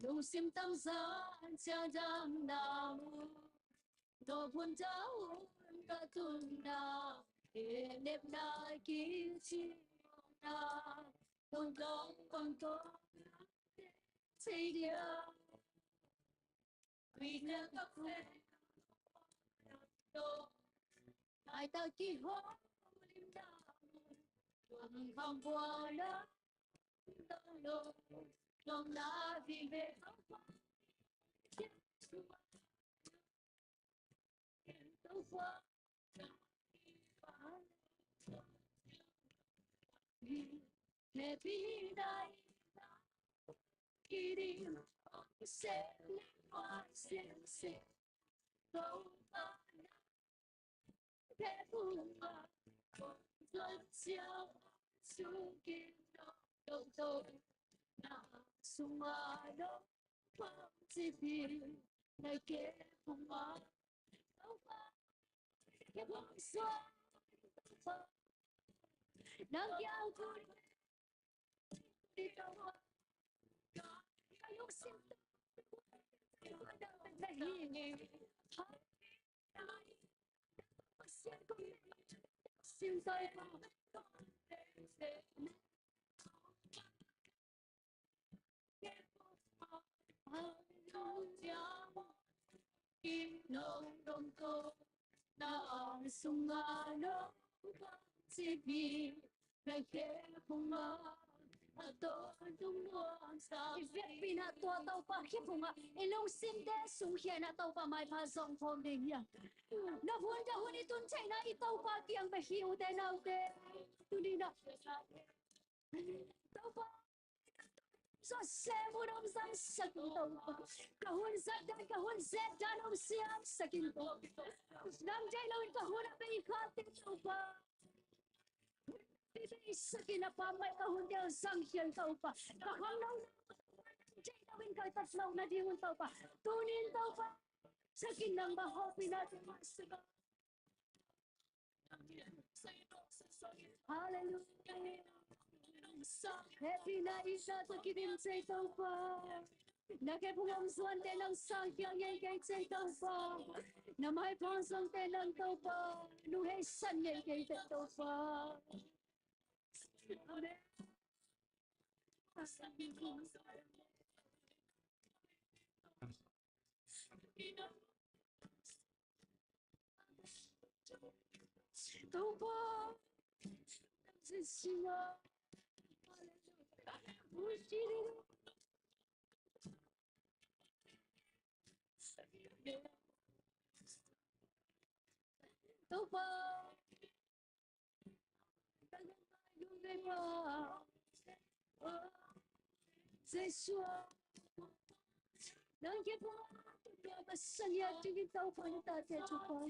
Lungsim tamzan ciang damna mun, tua mun dang un ka tung dang, e nepna kici na, tung dong kong tung dang, cei dia. Ai tak kiholimna mun, kham buaina, nuamna vive. I vekpi-in ah tua Topa khe phungah i lungsimte sungkhia-in ah Topa maipha zong khawm ding hi a. Na hun ka hun i tun theihna i Topa kiang bek hi, ute naute. Tuni-in ah Topa, zong sem hun hong zangsak in Topa. Ka hun zat dan, ka hun zet dan hong siamsak in Topa. Nang deih loin ka hun a bei khate Topa. Deihsak in a pammaih ka hunte hong zangkhia in Topa. Ka khangno nang deih loin ka tat loh nadingun Topa. Tuni-in Topa, sak in nangmah hopihna Topa. Halleluiah. Hehpihna itna tawh kidim cei Topa. Na khe phung hong zuante nang sangkhia ngei kei cei Topa. Na maipha hong zuante nang Topa. Lungheisan ngei kei cei Topa. Amen. Topa, Topa, Jesu, nang kipha, pasal ya tingin tau pa ni tate Topa.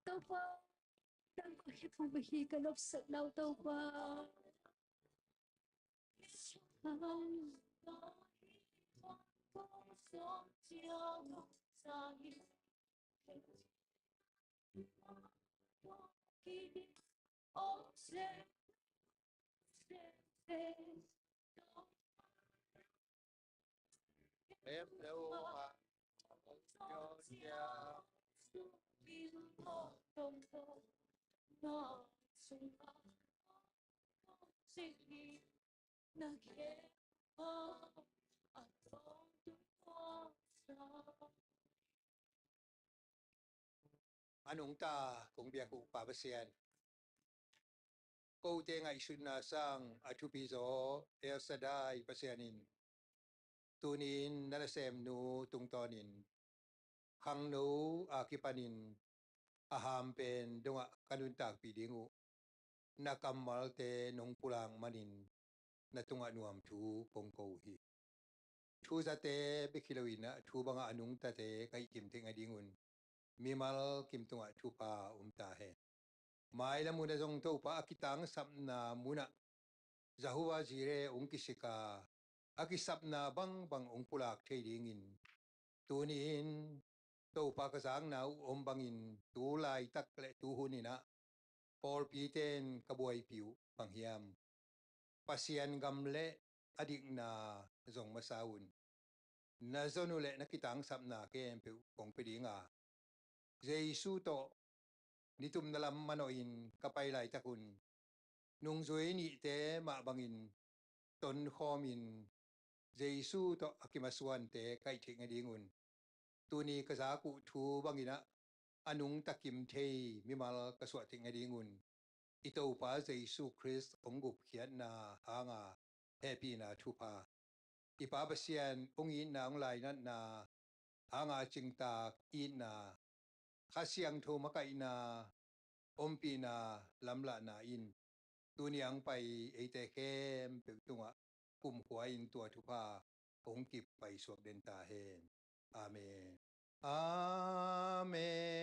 Topa, nang ko hi pu hi ka lop sat lau Topa. A nungta kong biak uh Pa Pasian, kote ngaihsutna sang a thupi zaw El Shaddai Pasian in tuni-in na nasemnu tungtawnin khangno a kipanin a ham pen dongah ka nuntakpih ding uh na kammalte nong pulak manin na tungah nuam thu kong ko uh hi. Thu zate bek hi loin ah thu bangah a nungtate ka hih kim theih nadingun mimal kim tungah thupha um ta hen. Mailam munah zong Topa a kitangsapna munah Jehovah Jireh hong kisik a, a kisapna bangbang hong pulak thei dingin tuni-in Topa ka zakna uh om bangin tu laitak le tu hunin ah pawlpite in ka buaipih uh bang hiam? Pasian gam le a dikna zong masa un. Na zon uh le na kitangsapna khempeuh kong pia ding a, Jesu tawh nitumna lam manawhin ka pai laitak un nungzui nihte mah bangin tonkhawmin Jesu tawh a kimasuante ka hih theih nadingun tuni ka zak uh thu bangin ah a nungta kim thei mimal ka suah theih nadingun i Topa Jesu Khrist hong gupkhiatna hanga hehpihna thupha, i Pa Pasian hong itna hong lainatna hanga cingtak itna, Kha Siangtho makaihna ompihna lamlahna in tuni ang pai eite khempeuh tungah kumkhua in tua thupha hong kip paisuak den ta hen. Amen. Amen.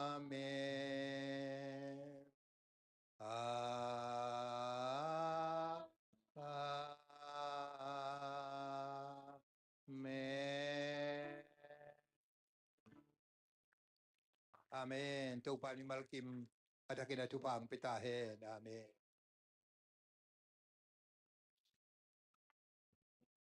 Amen. A-, Amen. Amen. Topa mimal kim a thakin a thupha hong pia ta hen. Amen.